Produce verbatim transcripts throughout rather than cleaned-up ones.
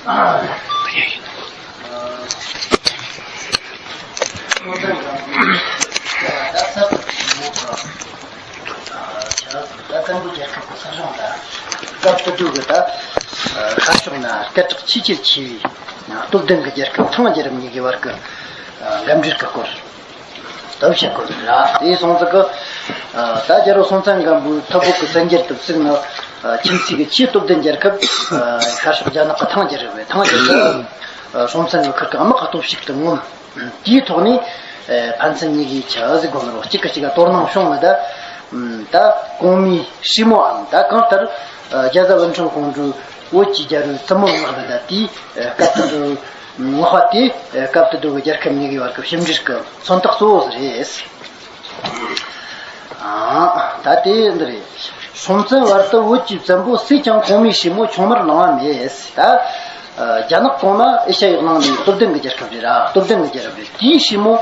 ད་བཙན་པོའི་རྒྱལ་ཁབ་ཀྱི་སྲིད་གཞུང་དང་། སྐབས་དེ་དུས་ཀྱི་ད་ཁ་ཕྱོགས་ན་སྐད་གྲགས་ཆེས་ཆེར་ཆེ་བའི་སྟོབས་ལྡན་གྱི་རྒྱལ་ཁབ་ཐང་རྒྱལ་རབས་གཉིས་ཀྱི་བར་གྱི་འགལ་འབྲེལ་གྱི་སྐོར་དུ་བཤད་དགོས་རེད་ལ། དེ་སོང་ཙང་གི་ད་རྒྱལ་པོ་སྲོང་བཙན་སྒམ་པོའི་ཐུ་བོ་གི་བཙན་རྒྱལ་དུ་བཙུགས་ནས། ཁྱིམ་མཚེས་ཀྱི་ཆེས་སྟོབས་ལྡན་རྒྱལ་ཁབ་ཁ་ཕྱོགས་རྒྱ་ནག་གི་ཐང་རྒྱལ་རབས་བས། ཐང་རྒྱལ་རབས་སྲོང་བཙན་གྱི་ཁུར་གྱི་དམག་གི་སྟོབས་ཤུགས་དེ་ངོམ། དེའི་ཐོག་ནས་ཕན་ཚུན་གཉིས་ཀྱིས་ཆི་ཟིག་དགོས་ནོ་རོ། གཅིག་གིས་གཅིག་ག་དོ་སྣང་བྱུང་ནས་ད། ད་གོང་མའི་སྲས་མོའམ་ད་གང་ལྟར་རྒྱ་བཟའ་བན་ཁྲོན་ཀོང་ཇོ་བོད་ཀྱི་རྒྱལ་པོའི་བཙུན་མོ་མངགས་ནས། ད་དེའི་སྐབས་དེ་དུས་མངགས་པ་དེ་སྐབས་དེ་དུས་ཀྱི་རྒྱལ་ཁབ་གཉིས་ཀྱི་བར་གྱི་ཕྱི་འབྲེལ་གྱི་མཚོན་རྟགས་གཙོ་བོ་རེད། ཨ། ད་དེ་འདི་རེད། སྲོང་བཙན་བར་དུ་བོད་ཀྱི་བཙན་པོ་སུས་ཀྱང་གོང་མའི་སྲས་མོ་ཆུང་མར་བླངས་པ་མེད། ད་རྒྱ་ནག་གོང་མ་ཨེ་ཤ་ཡའི་གླིང་ནས་སྟོབས་ལྡན་གྱི་རྒྱལ་ཁབ་རེད་ར། སྟོབས་ལྡན་གྱི་རྒྱལ་རབས་རེད། དེའི་སྲས་མོ་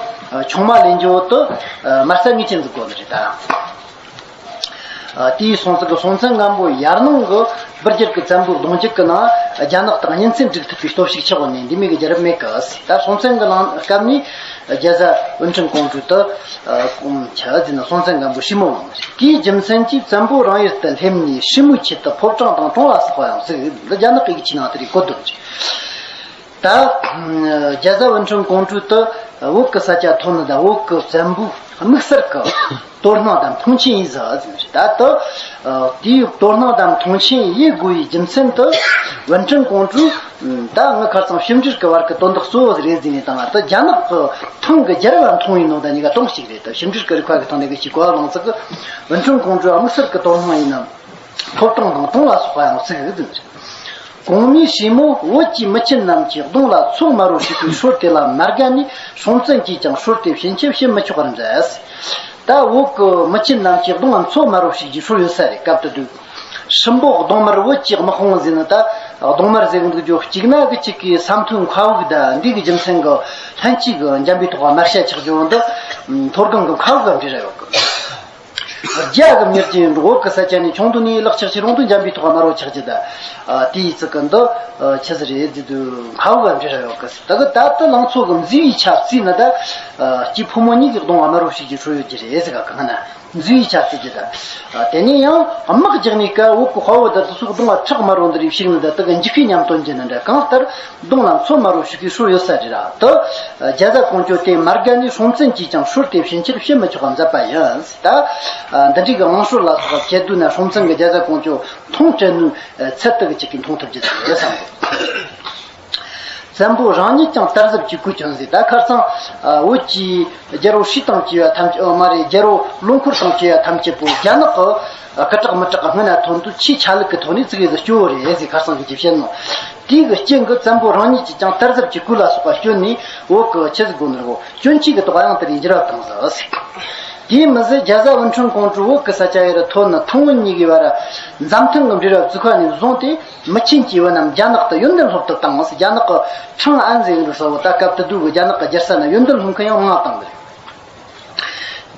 ཆུང་མ་ལེན་རྒྱུ་དེ་མ་རྩ་ངེས་ཅན་ཟིག་དགོས་ནི་རེད་ད། དེའི་སོང་ཙང་གི་སྲོང་བཙན་སྒམ་པོ་ཡར་ནང་གི་སྦུར་རྒྱལ་གྱི་བཙན་པོའི་གདུང་རྒྱུད་ཀྱི་ནང་རྒྱ་ནག་དང་གཉེན་ཚན་སྒྲིག་ཐུབ་པའི་སྟོབས་ཤུགས་ཆགས་ནས་འདི་མོ་གི་རྒྱལ་རབས་མེད་གི། ད་སྲོང་བཙན་གྱི་ནང་སྐབས་ནས་རྒྱ་བཟའ་བན་ཁྲོན་ཀོང་ཇོ་དེ་ཆི་ཟེར་ན་སྲོང་བཙན་སྒམ་པོའི་སྲས་མོ་བླངས་རེད། དེའི་རྒྱུ་མཚན་གྱིས་བཙན་པོ་རང་ཡུལ་དུ་སླེབས་ནས་སྲས་མོའི་ཆེད་དུ་ཕོ་བྲང་དང་གྲོང་ལ་སོགས་པ་ཡང་བཙུགས། འདི་རྒྱ་ནག་གི་ཡིག་ཆའི་ནང་དེ་རིགས་བཀོད་འདུག་རེད། ད་རྒྱ་བཟའ་བན་ཁྲོན་ཀོང་ཇོ་དེ་བོད་ཀྱི་ས་ཆ་ཐོན་ནས། ད་བོད་ཀྱི་བཙན་པོའི་དམིགས་བསལ་གྱི་དོ་སྣང་དང་མཐོང་ཆེན་ཡིན་ཟིག་ཟེར་ནས། ད་དེ་དེའི་དོ་སྣང་དང་མཐོང་ཆེན་ཡིན་དགོས་པའི་རྒྱུ་མཚན་དེ་བན་ཁྲོན་ཀོང་ཇོ་ད་ངི་ཁར་སང་ཕྱི་འབྲེལ་གྱི་བར་གྱི་དོན་དག་གཙོ་བོ་རེད་ཟེར་ནས། ད་ང་ད་རྒྱ་ནག་གི་ཐང་གི་རྒྱལ་རབས་མཐོང་བའི་ནང་ད་གཉིས་ཀ་དོན་གཅིག་རེད། ད་ཕྱི་འབྲེལ་གྱི་རིག་པ་གི་ཐོག་ནས་གི་ཞིག་གོ་བ་བླངས་ཚེ་གི་བན་ཁྲོན་ཀོང་ཇོ་དམིགས་བསལ་གྱི་དོ་སྣང་ཡིན་ནམ། ཕོ་བྲང་དང་གྲོང་ལ་སོགས་པ་ཡང་བཙུགས་ཡོད་ཟེར། གོང་མའི་སྲས་མོ་བོད་ཀྱི་མི་ཆེན་རྣམས་ཀྱི་གདོང་ལ་ཚོགས་དམར་པོ་ཞིག་གི་སྲོལ་དེ་ལ་མ་དགའ་ནས། སྲོང་བཙན་གྱིས་ཀྱང་སྲོལ་དེ་ཕྱིན་ཆད་བྱེད་མི་ཆོག་པར་མཛད། ད་བོད་ཀྱི་མི་ཆེན་རྣམས་ཀྱི་གདོང་ལ་ཚོགས་དམར་པོ་ཞིག་གི་སྲོལ་ཡོད་ས་རེད། སྐབས་དེ་དུས་སྲིན་པོ་གདོང་དམར་བོད་ཀྱི་དམག་དཔུང་ཟེར་ནི། ད་གདོང་དམར་ཟེར་གི་འདུག་རྒྱུ་གཅིག་ན་གི་གཅིག་གི་ས་མཐོའི་མཁའ་དབུགས་ད་འདི་གི་རྒྱུ་མཚན་གི་ལྷན་སྐྱེས་གི་འཇམ་པའི་ཐོག་དམར་ཤ་ཆགས་རྒྱུ་འདི་མཐོ་སྒང་གི་མཁའ་དབུགས་ག་འདྲ་ར་ཡོད་གི། རྒྱ་གི་མྱུར་གྱི་འགྲོ་བོད་ཀྱི་ས་ཆ་ནས་ཆུང་དུ་ནས་ལག་ཆགས་ཆེ་རུང་དུ་འཇམ་པའི་ཐོག་དམར་པོ་ཆགས་ཀྱི། ད་དེའི་ཚིག་གི་འདི་ཆི་ཟིག་རེད་ཟེར་དུས་མཁའ་དབུགས་འདྲ་ར་ཡོད་གི། ད་གི་ད་ལྟ་ལང་ཚོ་གི་མཛེས་པའི་ཆ་བརྩིས་ན། ད་སྐྱེས་ཕོ་མོ་གཉིས་ཀྱི་གདོང་དམར་པོ་ཞིག་གི་སྲོལ་ཡོད་ཀྱི་རེད་ཟེར་ག་གང་ན་མཛེས་པའི་ཆ་བརྩིས་ཀྱི། ད་དེ་ནས་ཡང་དམག་རྒྱག་ནས་ཀ་བོད་ཀྱི་དཔའ་བོ་ད་དུ་སུག་གདོང་ལ་ཁྲག་དམར་པོ་འདི་རིགས་ཞིག་ནི། ད་དེ་གི་འཇིགས་པའི་ཉམས་སྟོན་གྱི་ནི་འདྲ། གང་ལྟར་གདོང་ལ་ཚོགས་དམར་པོ་ཞིག་གི་སྲོལ་ཡོད་ས་རེད་ར། དེ་རྒྱ་བཟའ་ཀོང་ཇོ་དེ་མ་དགའ་ནས་སྲོང་བཙན་གྱིས་ཀྱང་སྲོལ་དེ་ཕྱིན་ཆད་བྱེད་མི་ཆོག་པ་མཛད་པ་ཡིན། ད་འདི་འདྲའི་གི་དབང་སྲོལ་ལ་སོགས་པ་བྱེད་དུས་ན། སྲོང་བཙན་གྱིས་རྒྱ་བཟའ་ཀོང་ཇོ་མཐོང་སྤྲད་ནུས་ཚད་དེ་གི་ཅིག་གིས་མཐོང་ཐུབ་ཀྱི་ཟིག་རེད་བསམ་གི། བཙན་པོ་རང་ཉིད་ཀྱང་དར་ཟབ་ཀྱི་གོས་གྱོན་ཟིག། ད་ཁར་སང་བོད་ཀྱི་རྒྱལ་པོ་ཧྲི་དང་བཅས་པ་ཐམས་ཅད། ཨོ་མ་རེད། རྒྱལ་པོ་ལོ་འཁོར་དང་བཅས་པ་ཐམས་ཅད་པོ་རྒྱ་ནག་གི་སྐུ་དྲག་མི་དྲག་གི་སྔོན་ན་ཐོན་དུས་ཆེས་ཆ་ལུགས་ཀྱི་ཐོག་ནས་བཙུགས་ཡོད་ཟིག་སྐྱོ་བོ་རེད་ཟེར། ཁར་སང་གི་ཅིག་བཤད་ནོ། དེའི་གི་རྐྱེན་གྱིས་བཙན་པོ་རང་ཉིད་ཀྱིས་ཀྱང་དར་ཟབ་ཀྱི་གོས་ལ་སོགས་པ་གྱོན་ནས། བོད་གི་ཆི་ཟིག་དགོས་ནི་རེད་གོ། གྱོན་ཆས་གི་ཐོག་ཡང་དེ་རིགས་འགྱུར་བ་བཏང་ཟིག། དེའི་མི་ཚད་རྒྱ་བཟའ་བན་ཁྲོན་ཀོང་ཇོ་བོད་གི་ས་ཆ་ཡར་ཐོན་ནས་ཐང་བོད་གཉིས་ཀྱི་བར་མཛའ་མཐུན་གི་འབྲེལ་བ་བཙུགས་པ་ནས་བཟུང་སྟེ། མི་ཆེན་གྱིས་བོད་རྣམས་རྒྱ་ནག་ཏུ་ཡོན་ཏན་སློབ་ཏུ་བཏང་ཟིག། རྒྱ་ནག་གི་ཁྲང་ཨན་ཟེར་གི་འདུག་ས་བོ། ད་སྐབས་དེ་དུས་གི་རྒྱ་ནག་གི་རྒྱལ་ས་ན་ཡོན་ཏན་སློབ་མཁན་ཡང་མང་བཏང་གི་རེད།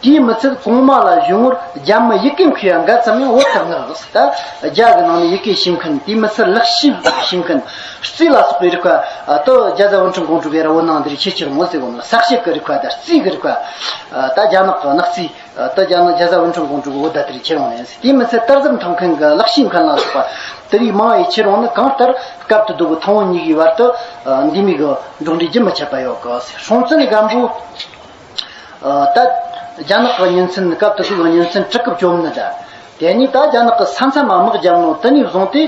དེའི་མི་ཚད་གོང་མ་ལ་གཞུང་ངོར་རྒྱ་མི་ཡི་གེ་མཁས་པ་འགའ་ཙམ་ཡང་བོད་དུ་མངགས་ཟིག། ད་རྒྱ་གི་ནང་ནས་ཡི་གེ་ཤེས་མཁན། དེའི་མི་ཚད་ལག་ཤེས་ཤེས་མཁན། རྩིས་ལ་སོགས་པའི་རིག་པ་དེ་རྒྱ་བཟའ་བན་ཁྲོན་ཀོང་ཇོ་གིས་ར་བོད་ནང་འདིར་ཁྱེར་ཁྱེར་འོང་ཟེར་གོ་ནོ། ས་དཔྱད་ཀྱི་རིག་པ་དང་རྩིས་ཀྱི་རིག་པ། ད་རྒྱ་ནག་གི་ནག་རྩིས། ད་རྒྱ་ནག་རྒྱ་བཟའ་བན་ཁྲོན་ཀོང་ཇོ་གིས་བོད་ད་དེར་ཁྱེར་འོང་ནས། དེའི་མི་ཚད་དར་ཟབ་མཐོང་མཁན་གྱི་ལག་ཤེས་མཁན་ལ་སོགས་པ་དེ་རིགས་མང་བས་ཁྱེར་འོང་ནས། གང་ལྟར་སྐབས་དེ་དུས་ཀྱི་ཐང་བོད་གཉིས་ཀྱི་བར་དུ་འདི་མོ་གི་འགྲོགས་འདྲིས་རྒྱུན་མི་ཆད་པ་ཡོད་གི། སྲོང་བཙན་སྒམ་པོ་ད་རྒྱ་ནག་གི་གཉེན་ཚན། སྐབས་དེ་དུས་ཀྱི་གཉེན་ཚན་གྲི་གུ་བཅོམ་ནི་ད། དེ་ནས་ད་རྒྱ་ནག་གི་ས་མཚམས་མ་དམག་བརྒྱབ་ནོ་དེ་ནས་བཟུང་སྟེ།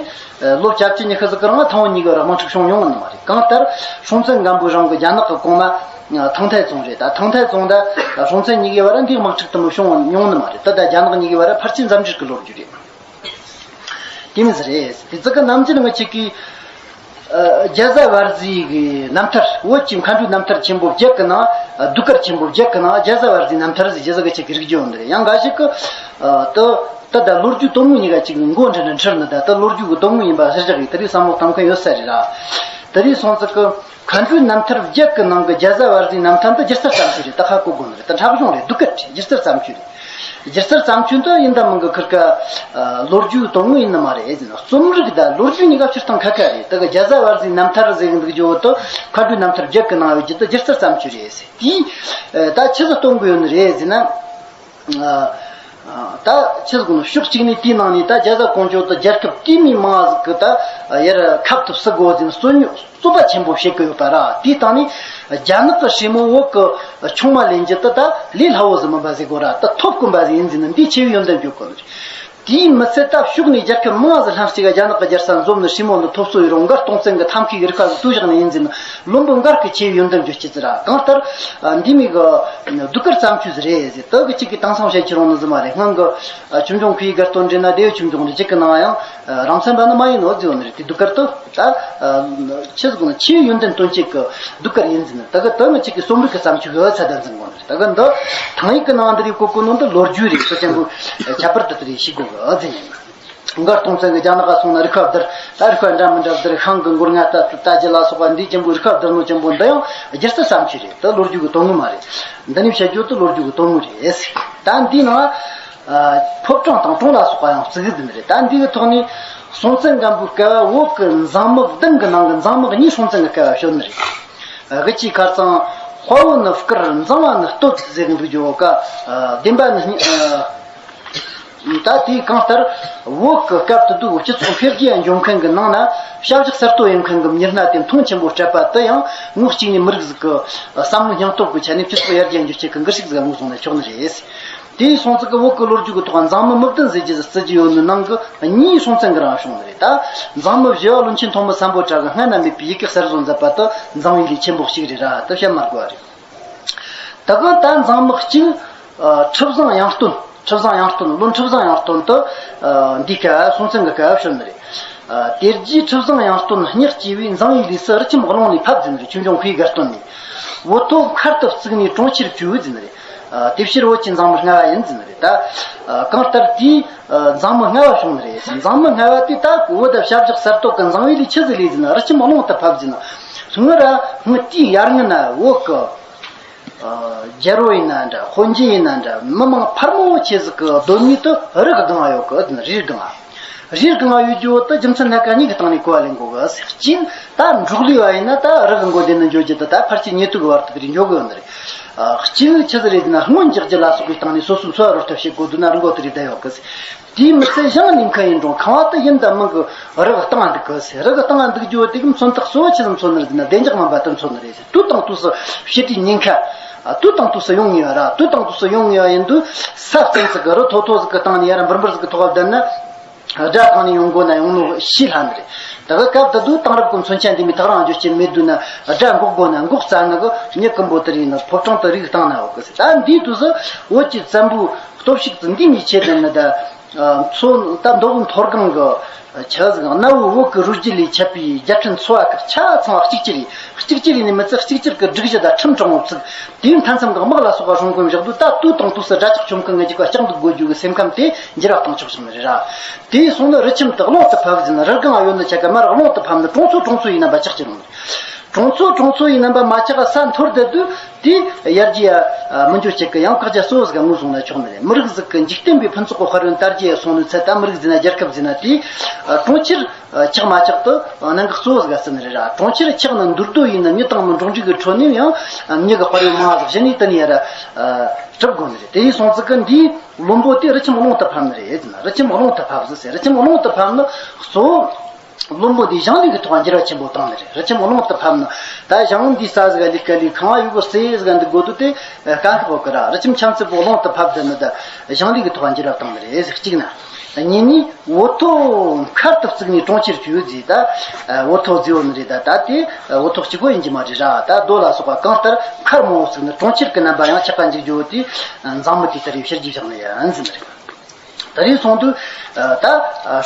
ལོ་བརྒྱད་ཅུ་ཉི་ཤུ་ཟིག་གི་རིང་ཐང་བོད་གཉིས་ཀྱི་བར་དམག་འཁྲུག་བྱུང་མྱོང་ནི་མ་རེད། གང་ལྟར་སྲོང་བཙན་སྒམ་པོའི་རིང་གི་རྒྱ་ནག་གི་གོང་མ་ཐང་ཐའི་ཙུང་རེད། ད་ཐང་ཐའི་ཙུང་ད་སྲོང་བཙན་གཉིས་ཀྱི་བར་འདི་དམག་འཁྲུག་དུ་མ་བྱུང་མྱོང་ནི་མ་རེད། ད་ད་རྒྱ་ནག་གཉིས་ཀྱི་བར་ཕལ་ཆེར་འཛམ་འགྲིག་གི་ལོ་རྒྱུས་རེད། དེ་མི་ཟེར་རེད། དེ་ཚོ་གི་ནམ་རྒྱུན་ང་ཅིག་གིས་རྒྱ་བཟའ་བར་ཟིག་གི་རྣམ་ཐར། བོད་ཀྱི་མཁའ་འགྲོའི་རྣམ་ཐར་ཆེན་པོ་བརྒྱད་ཀྱི་ནང་། ཟློས་གར་ཆེན་པོ་བརྒྱད་ཀྱི་ནང་རྒྱ་བཟའ་བར་ཟིག་རྣམ་ཐར་ཟེར་རྒྱ་བཟའ་གི་ཅིག་གི་རིག་རྒྱུ་ཡོད་འདི་རེད། ཡང་འགའ་ཞིག་གིས་ད་ད་ལོ་རྒྱུས་དོན་དངོས་གཉིས་ཀ་ཅིག་མགོ་འདྲེན་ནས་འཁྲིལ་ནས། ད་ད་ལོ་རྒྱུས་ཀྱི་དོན་དངོས་ཡིན་པ་གཞིར་བཞག་གིས་དེ་རིགས་བསམ་བློ་གཏོང་མཁན་ཡོད་ས་རེད་ར། དེ་རིགས་སོང་ཙང་གི་མཁའ་འགྲོའི་རྣམ་ཐར་བརྒྱད་ཀྱི་ནང་གི་རྒྱ་བཟའ་བར་ཟིག་རྣམ་ཐར་འདི་སྒྱུ་རྩལ་ཙམ་ཞིག་རེད། ད་ཧ་གོ་དགོས་ནི་རེད། ད་འཁྲབ་གཞུང་རེད། ཟློས་གར་རེད། སྒྱུ་རྩལ་ཙམ་ཞིག་རེད། སྒྱུ་རྩལ་བརྩམས་ཆོས་འདི་ཡིན་དང་མིན་གྱི་ཁིར་ཀ་ལོ་རྒྱུས་དོན་དངོས་ཡིན་ནི་མ་རེད་ཟེར་ན། རྩོམ་རིག་དང་ལོ་རྒྱུས་གཉིས་ཀ་སྤྱིར་བཏང་ཁ་ཁ་རེད། དེ་གི་རྒྱ་བཟའ་བར་ཟིག་རྣམ་ཐར་ཟེར་གི་འདུག་རྒྱུ་བོ་དེ་མཁའ་འགྲོའི་རྣམ་ཐར་བརྒྱད་ཀྱི་ནང་ཡོད་རྒྱུ་དེ་སྒྱུ་རྩལ་བརྩམས་ཆོས་རེད་ཟེར། དེས་ད་ཆི་ཟིག་སྟོན་གི་ཡོད་ནི་རེད་ཟེར་ན། ད་ཆི་ཟིག་ནི་ཕྱོགས་གཅིག་ནས་དེའི་ནང་ནས་ད་རྒྱ་བཟའ་ཀོང་ཇོ་དེ་རྒྱལ་ཁབ་དུས་མི་མང་ཟིག་གི་ད་ཡར་ཁབ་ཏུ་བསུ་དགོ་ཟེར་ནས་རྩོད་རྙོག་རྩོད་པ་ཆེན་པོ་བྱེད་ཀྱི་ཡོད་པ་ར། དེའི་སྟེང་ནས་རྒྱ་ནག་གི་སྲས་མོ་བོད་ཀྱི་ཆུང་མ་ལེན་རྒྱུ་དེ་ད་ལས་སླ་བོ་ཟིག་མིན་པ་ཟེར་དགོས་ར། ད་ཐོབ་དཀོན་པ་ཟིག་ཡིན་ཟེར་ནས་འདིའི་ཆེ་བའི་ཡོན་ཏན་བརྗོད་གོ་ནི་རེད། དེའི་མི་ཚད་ད་ཕྱོགས་ནས་རྒྱལ་ཁབ་མང་ཟིག་ལྷན་གཅིག་ག་རྒྱ་ནག་གི་རྒྱལ་ས་འཛོམས་ནས་སྲས་མོ་འདི་ཐོབ་སོ་ཡི་རུང་མགར་སྟོང་བཙན་གི་ཐབས་མཁས་ཀྱི་རིག་པ་ཟིག་བཏོད་བཞག་ནི་ཡིན་ཟེར་ནས་བློན་པོ་མགར་གི་ཆེ་བའི་ཡོན་ཏན་བརྗོད་རྒྱུ་ཟིག་ར། གང་ལྟར་འདི་མི་གི་ཟློས་གར་བརྩམས་ཆོས་ཟིག་རེད་ཟེར། དེ་གི་གཅིག་གིས་དེང་སང་བཤད་ཁྱེར་ཡོང་ནི་ཟིག་མ་རེད། སྔོན་གི་ཆོས་འབྱུང་ཁུ་བའི་དགའ་སྟོན་འདྲེ་ན་སྡེ་བའི་ཆོས་འབྱུང་འདྲེ་གཅིག་གི་ནང་ཡང་རང་མཚན་པ་ནི་མ་ཡིན་ནོ་ཟེར་ཡོད་ནི་རེད། དེ་ཟློས་གར་དེ། ད་ཆི་ཟིག་ནི་ཆེས་ཡོན་ཏན་སྟོན་བྱེད་ཀྱི་ཟློས་གར་ཡིན་ཟེར་ནས། ད་གི་དེ་ནི་གཅིག་གི་རྩོམ་རིག་གི་བརྩམས་ཆོས་ཀྱི་ཚད་ལྡན་ཟིག་དགོངས་ནི་རེད། ད་གི་འདི་ཐང་ཡིག་གི་ནང་འདི་རིགས་གོ་གོ་ནོ་འདི་ལོ་རྒྱུས་རེད། སུ་ཅན་པོ་ཁྱད་པར་དུ་དེ་རིགས་ཤེས་དགོས་གི་ཨ་ཟེར་ཡིན། མགར་སྟོང་བཙན་གྱི་རྒྱ་ནག་ག་སོང་ན་རིག་པ་བསྡུར། ད་རིག་པ་འདྲ་མི་འདྲ་བསྡུར། ཤིང་གི་མགུར་ང་ལྟ་ཚུལ་ལྟ་རྒྱུ་ལ་སོགས་པ་འདིའི་ཅན་པོ་རིག་པ་བསྡུར་ནོ་ཅན་པོ་འདི་ཡང་སྒྱུ་རྩལ་བརྩམས་ཆོས་རེད། དེ་ལོ་རྒྱུས་ཀྱི་དོན་དངོས་མ་རེད། འདི་ནས་བཤད་རྒྱུ་དེ་ལོ་རྒྱུས་ཀྱི་དོན་དངོས་རེད། ད་འདིའི་ནང་ཕོ་བྲང་དང་གྲོང་ལ་སོགས་པ་ཡང་བརྩི་གི་འདི་ནི་རེད། ད་འདི་གི་ཐོག་ནས་སྲོང་བཙན་སྒམ་པོའི་སྐབས་བོད་ཀྱི་མཛངས་མི་བདུན་གྱི་ནང་གི་མཛངས་མི་གཉིས་སྲོང་བཙན་གྱི་སྐབས་བྱོན་ནི་རེད། གི་ཅིག་ཁར་ཙང་དཔའ་བོ་ནི་བཀུར། མཛངས་པ་ནི་བསྟོད་ཟེར་གི་འདུག་རྒྱུ་བོ་ཀ། བདེན་པ་ནི་ད་དེའི་གང་ལྟར་བོད་ཀྱི་སྐབས་དེ་དུས་སྤྱི་ཚོགས་འཕེལ་རྒྱས་འགྱོ་མཁན་གྱི་ནང་ན་བྱ་བཞག་གསར་གཏོད་ཡོང་མཁན་གྱི་མྱི་སྣ་དེ་མཐོང་ཆེན་པོ་སྤྲད་པ་དེ་ཡང་ངོ་གཅིག་ནས་མི་རིགས་ཟིག་གི་བསམ་བློ་སྙིང་སྟོབས་ཀྱི་ཆ་ནས་སྤྱི་ཚོགས་ཡར་རྒྱས་འགྱུར་བྱེད་ཀྱི་འགུལ་ཤུགས་ཟིག་ངོས་བཟུང་ན་ཆོག་ནི་རེད། དེའི་སྲོང་བཙན་གྱི་བོད་ཀྱི་ལོ་རྒྱུས་ཀྱི་ཐོག་མཛངས་མི་མི་བདུན་ཟེར་རྒྱུ་ཟིག་བརྩི་རྒྱུ་ཡོད་ནི་ནང་གི་གཉིས་སྲོང་བཙན་གྱི་རང་བྱུང་ནི་རེད། ད་མཛངས་མི་བཞི་བ་བློན་ཆེན་ཐོན་མི་སམ་བྷོ་ཊ་གི་སྔ་ན་མེད་པའི་ཡི་གེ་གསར་བཟོ་མཛད་པ་དེ་མཛངས་པའི་ལས་ཆེན་པོ་གཅིག་རེད་ར། དེ་བཤད་མ་དགོས་པ་རེད། ད་གི་ད་མཛངས་མི་གཅིག་ཁྲི་བཟང་ཡང་སྟོན། ཁྲི་བཟང་ཡང་སྟོན། བློན་ཁྲི་བཟང་ཡང་སྟོན་དེ་འདིའི་སྐབས་སྲོང་བཙན་གྱི་སྐབས་བྱོན་ནི་རེད། དེ་རྗེས་ཁྲི་བཟང་ཡང་སྟོན་སྙེག་སྐྱེས་པའི་མཛངས་པའི་ལས་སུ་རུ་ཁྱིམ་གླིང་ནས་ཕབ་ཟིན་རེད། ཆོས་འབྱུང་ཁུའི་དགའ་སྟོན་ནས་བོད་ཐོག་མཁར་དུ་བཙུགས་ནས་གྲོང་ཁྱེར་བཅོས་ཟིན་རེད། དེ་ཕྱིར་བོད་ཀྱི་མཛངས་མི་ལྔ་བ་ཡིན་ཟིན་རེད། ད་གང་ལྟར་དེའི་མཛངས་མི་ལྔ་བ་བྱུང་ནི་རེད། མཛངས་མི་ལྔ་བ་དེ་ད་བོད་དང་བྱ་བཞག་གསར་གཏོད་ཀྱི་མཛངས་པའི་ལས་ཆི་ཟིག་ལས་ཟིན་རུ་ཁྱིམ་གླིང་དུ་ཕབ་ཟིན། སྔོན་ར་སྔོན་དེའི་ཡར་སྔོན་ན་བོད་ཀྱི་རྒྱལ་པོ་ཡིན་ན་འདྲ། དཔོན་རྒྱུད་ཡིན་ན་འདྲ། མི་མང་ཕལ་མོ་ཆེ་ཟིག་གི་སྡོད་མིའི་དུ་རི་གི་སྒང་ང་ཡོད་གི། རིའི་སྒང་ང་། རིའི་སྒང་ང་ཡོད་རྒྱུ་བོ་དུ་རྒྱུ་མཚན་སྣ་ཁ་གཉིས་ཀྱི་སྟེང་ནས་གོ་བ་ལེན་དགོས་གི། གཅིག་ད་འབྲོག་ལས་པ་ཡིན་ན་ད་རི་གི་མགོ་དེ་ནས་འགྱོ་རྒྱུ་དུ་ད་ཕལ་ཆེར་ཉེ་དུ་གི་བར་དུ་དེ་རིགས་འགྱོ་གི་ཡོད་ནི་རེད། གཅིག་ཆི་ཟིག་རེད་ཟེར་ན་སྔོན་འཇགས་རྒྱུ་ལ་སོགས་པའི་སྟེང་ནས་སོ་སོའི་འཚོ་བ་རོལ་ཐབས་བྱེད་དགོས་འདུག་ན་རི་མགོ་དེ་རིགས་བསྡད་ཡོད་གི། དེའི་མི་ཚད་ཞིང་ལས་མཁན་ཡིན་རུང་ཁང་བ་དུ་ཡིན་དང་མིན་གི་རི་གི་སྟེང་ང་འདུག་གི་ཟེར། རི་གི་སྟེང་ང་འདུག་རྒྱུ་བོ་དེ་གི་མཚོན་རྟགས་གཙོ་བོ་ཆི་ཟིག་མཚོན་ནི་རེད་ཟེར་ན་བདེ་འཇགས་མིན་པ་དེ་མཚོན་ནི་རེད་ཟེར། དུས་དང་དུས་སུ་ཕྱི་དྲོའི་ཉེན་ཁ། དུས་དང་དུས་སུ་ཡོང་ངེས་པ་ར། དུས་དང་དུས་སུ་ཡོང་ངེས་པ་ཡིན་དུས་ས་བཙན་ཟིག་གི་རི་མཐོ་མཐོ་ཟིག་གི་སྟེང་ནས་ཡར་འབུར་འབུར་ཟིག་གི་ཐོག་བ་བསྡད་ན། དགྲ་གང་ནས་ཡོང་དགོས་ན་ཡོང་ནོ་ཤེས་སླ་ནི་རེད། ད་གི་སྐབས་དེ་དུས་དེང་རབས་ཀྱི་མཚོན་ཆ་འདི་མི་ཐག་རིང་འཇོག་རྒྱུ་མེད་དུས་ན་དགྲ་འགོག་དགོས་ན་འགོག་རྩ་ནི་གི་མྱི་ཀུན་པོ་དེ་རིགས་ནི་ཕོ་བྲང་དུ་རིགས་བཏང་ན་འོག་གི་ཟེར། ད་འདིའི་དུས་སུ་བོད་ཀྱི་བཙན་པོའི་སྟོབས་ཤུགས་དེ་འདི་མི་ཆེ་ལྡན་ནི་ད། མཚོ་ད་མདོ་དབུས་མཐོ་སྒང་གི་ཆ་ཟིག་གནའ་བོའི་བོད་ཀྱི་རུས་རྒྱུད་ལས་ཆད་པའི་རྒྱལ་ཕྲན་ཚོ་བ་ཁག་ཆ་ཚང་བ་གཅིག་གྱུར་རེད། གཅིག་གྱུར་ཡིན་ནི་མི་ཚད་གཅིག་གྱུར་གྱི་སྒྲིག་གཞི་དང་ཁྲིམས་དྲང་བོ་བཙུགས། དུས་མཐའ་མཚམས་ཀྱི་དམག་ལ་སོགས་པ་སྲུང་དགོས་བཞག་དུས་ད་དུས་དང་དུས་སུ་དགྲ་ཇག་བཅོམ་མཁན་གྱི་འཇིགས་པ་སྐྱོབ་འདུག་དགོས་རྒྱུ་གི་སེམས་ཁམས་དེ་འགྱུར་བ་བཏང་ཆོག་བཞག་ནི་རེད་ར། དེ་སོང་ནི་རུ་ཁྱིམ་དུ་གླང་དུ་ཕབ་ཟིན། རི་སྒང་ཡོད་ནི་ཆ་ག་མར་གླང་དུ་ཕབ་ནི་གྲོང་ཚོ་གྲོང་ཚོ་ཡིན་ན་པ་ཆགས་ཀྱི་རུང་། གྲོང་ཚོ་གྲོང་ཚོ་ཡིན་ན་པ་མ་ཆགས་ས་འཐོར་བསྡད་དུས་དེ་ཡར་རྒྱས་མི་འགྱུར་ཆེད་ཀྱི་ཡང་བཀག་རྒྱ་གཙོ་བོ་ཟིག་ངོས་བཟུང་ན་ཆོག་ནི་རེད། མི་རིགས་ཟིག་གི་འཇིག་རྟེན་པའི་ཕུན་ཚོགས་ཀྱི་དཔལ་ཡོན་དར་རྒྱས་སོང་ནི་ཚད་ད་མི་རིགས་ཟིན་ན་རྒྱལ་ཁབ་ཟིན་ན་དེ་གྲོང་ཁྱེར། ཆགས་མ་ཆགས་དུ་གནད་འགག་གཙོ་བོ་ཟིག་ཟིན་རེད་ར། གྲོང་ཁྱེར་ཆགས་ན་འདུར་རྡོ་ཡིན་ན་མྱི་དང་མི་འགྲོགས་འདྲིས་ཀྱི་ཁྲོད་ནས་ཡང་མྱི་གི་དཔལ་ཡོན་མང་ཟིག་གཞི་ནས་དུ་ནས་ཡར་གྲུབ་དགོས་ནི་རེད། དེ་ཡིན་སོང་ཙི་གི་འདིའི་བློན་པོ་དེ་རུ་ཁྱིམ་གླང་དུ་ཕབ་ནི་རེད་ཟེར་ན། རུ་ཁྱིམ་གླང་དུ་ཕབ་ཟིག་ཟེར། རུ་ཁྱིམ་གླང་དུ་ཕབ་ནི་གཙོ་བོ་བློན་པོ་འདིའི་ཞིང་ལས་ཀྱི་ཐོག་འགྱུར་བ་ཆེན་པོ་བཏང་ནི་རེད། རུ་ཁྱིམ་གླང་དུ་ཕབ་ནི་ད་ཞིང་འདིའི་ས་ཟིག་ལས་ཀ་ལས་ཁང་བ་ཡུལ་གི་རྩེ་ཟིག་འདི་དགོས་དུས་དེ་དཀའ་ཁག་གོ་གི་ར། རུ་ཁྱིམ་ཆམ་ཚིག་པོ་གླང་དུ་ཕབ་ཟིན་ནི་ད་ཞིང་ལས་ཀྱི་ཐོག་འགྱུར་བ་བཏང་ནི་རེད་ཟེར་གཅིག་ན། གཉིས་ནི། འུ་ཐོག་མཁར་དུ་བཙུགས་ནས་གྲོང་ཁྱེར་བཅོས་ཟེར། ད་འུ་ཐོག་ཟེར་བ་ནི་རེད། ད་ད་དེ་འུ་ཐོག་གཅིག་པོ་ཡིན་གྱི་མ་རེད་ར། ད་རྡོ་ལ་སོགས་པ་གང་ལྟར་མཁར་མང་བོ་བཙུགས་ནས་གྲོང་ཁྱེར་གྱི་རྣམ་པ་ཡང་ཆགས་ཀ་འཇུག་རྒྱུ་བོ་དེ་མཛངས་མི་དེ་ལྟར་ཡོད་ཕྱིར་གྱིས་བཞག་ནི་ཡིན་ཟེར་ནི་རེད། ད་རེས་སོང་དུས་ད་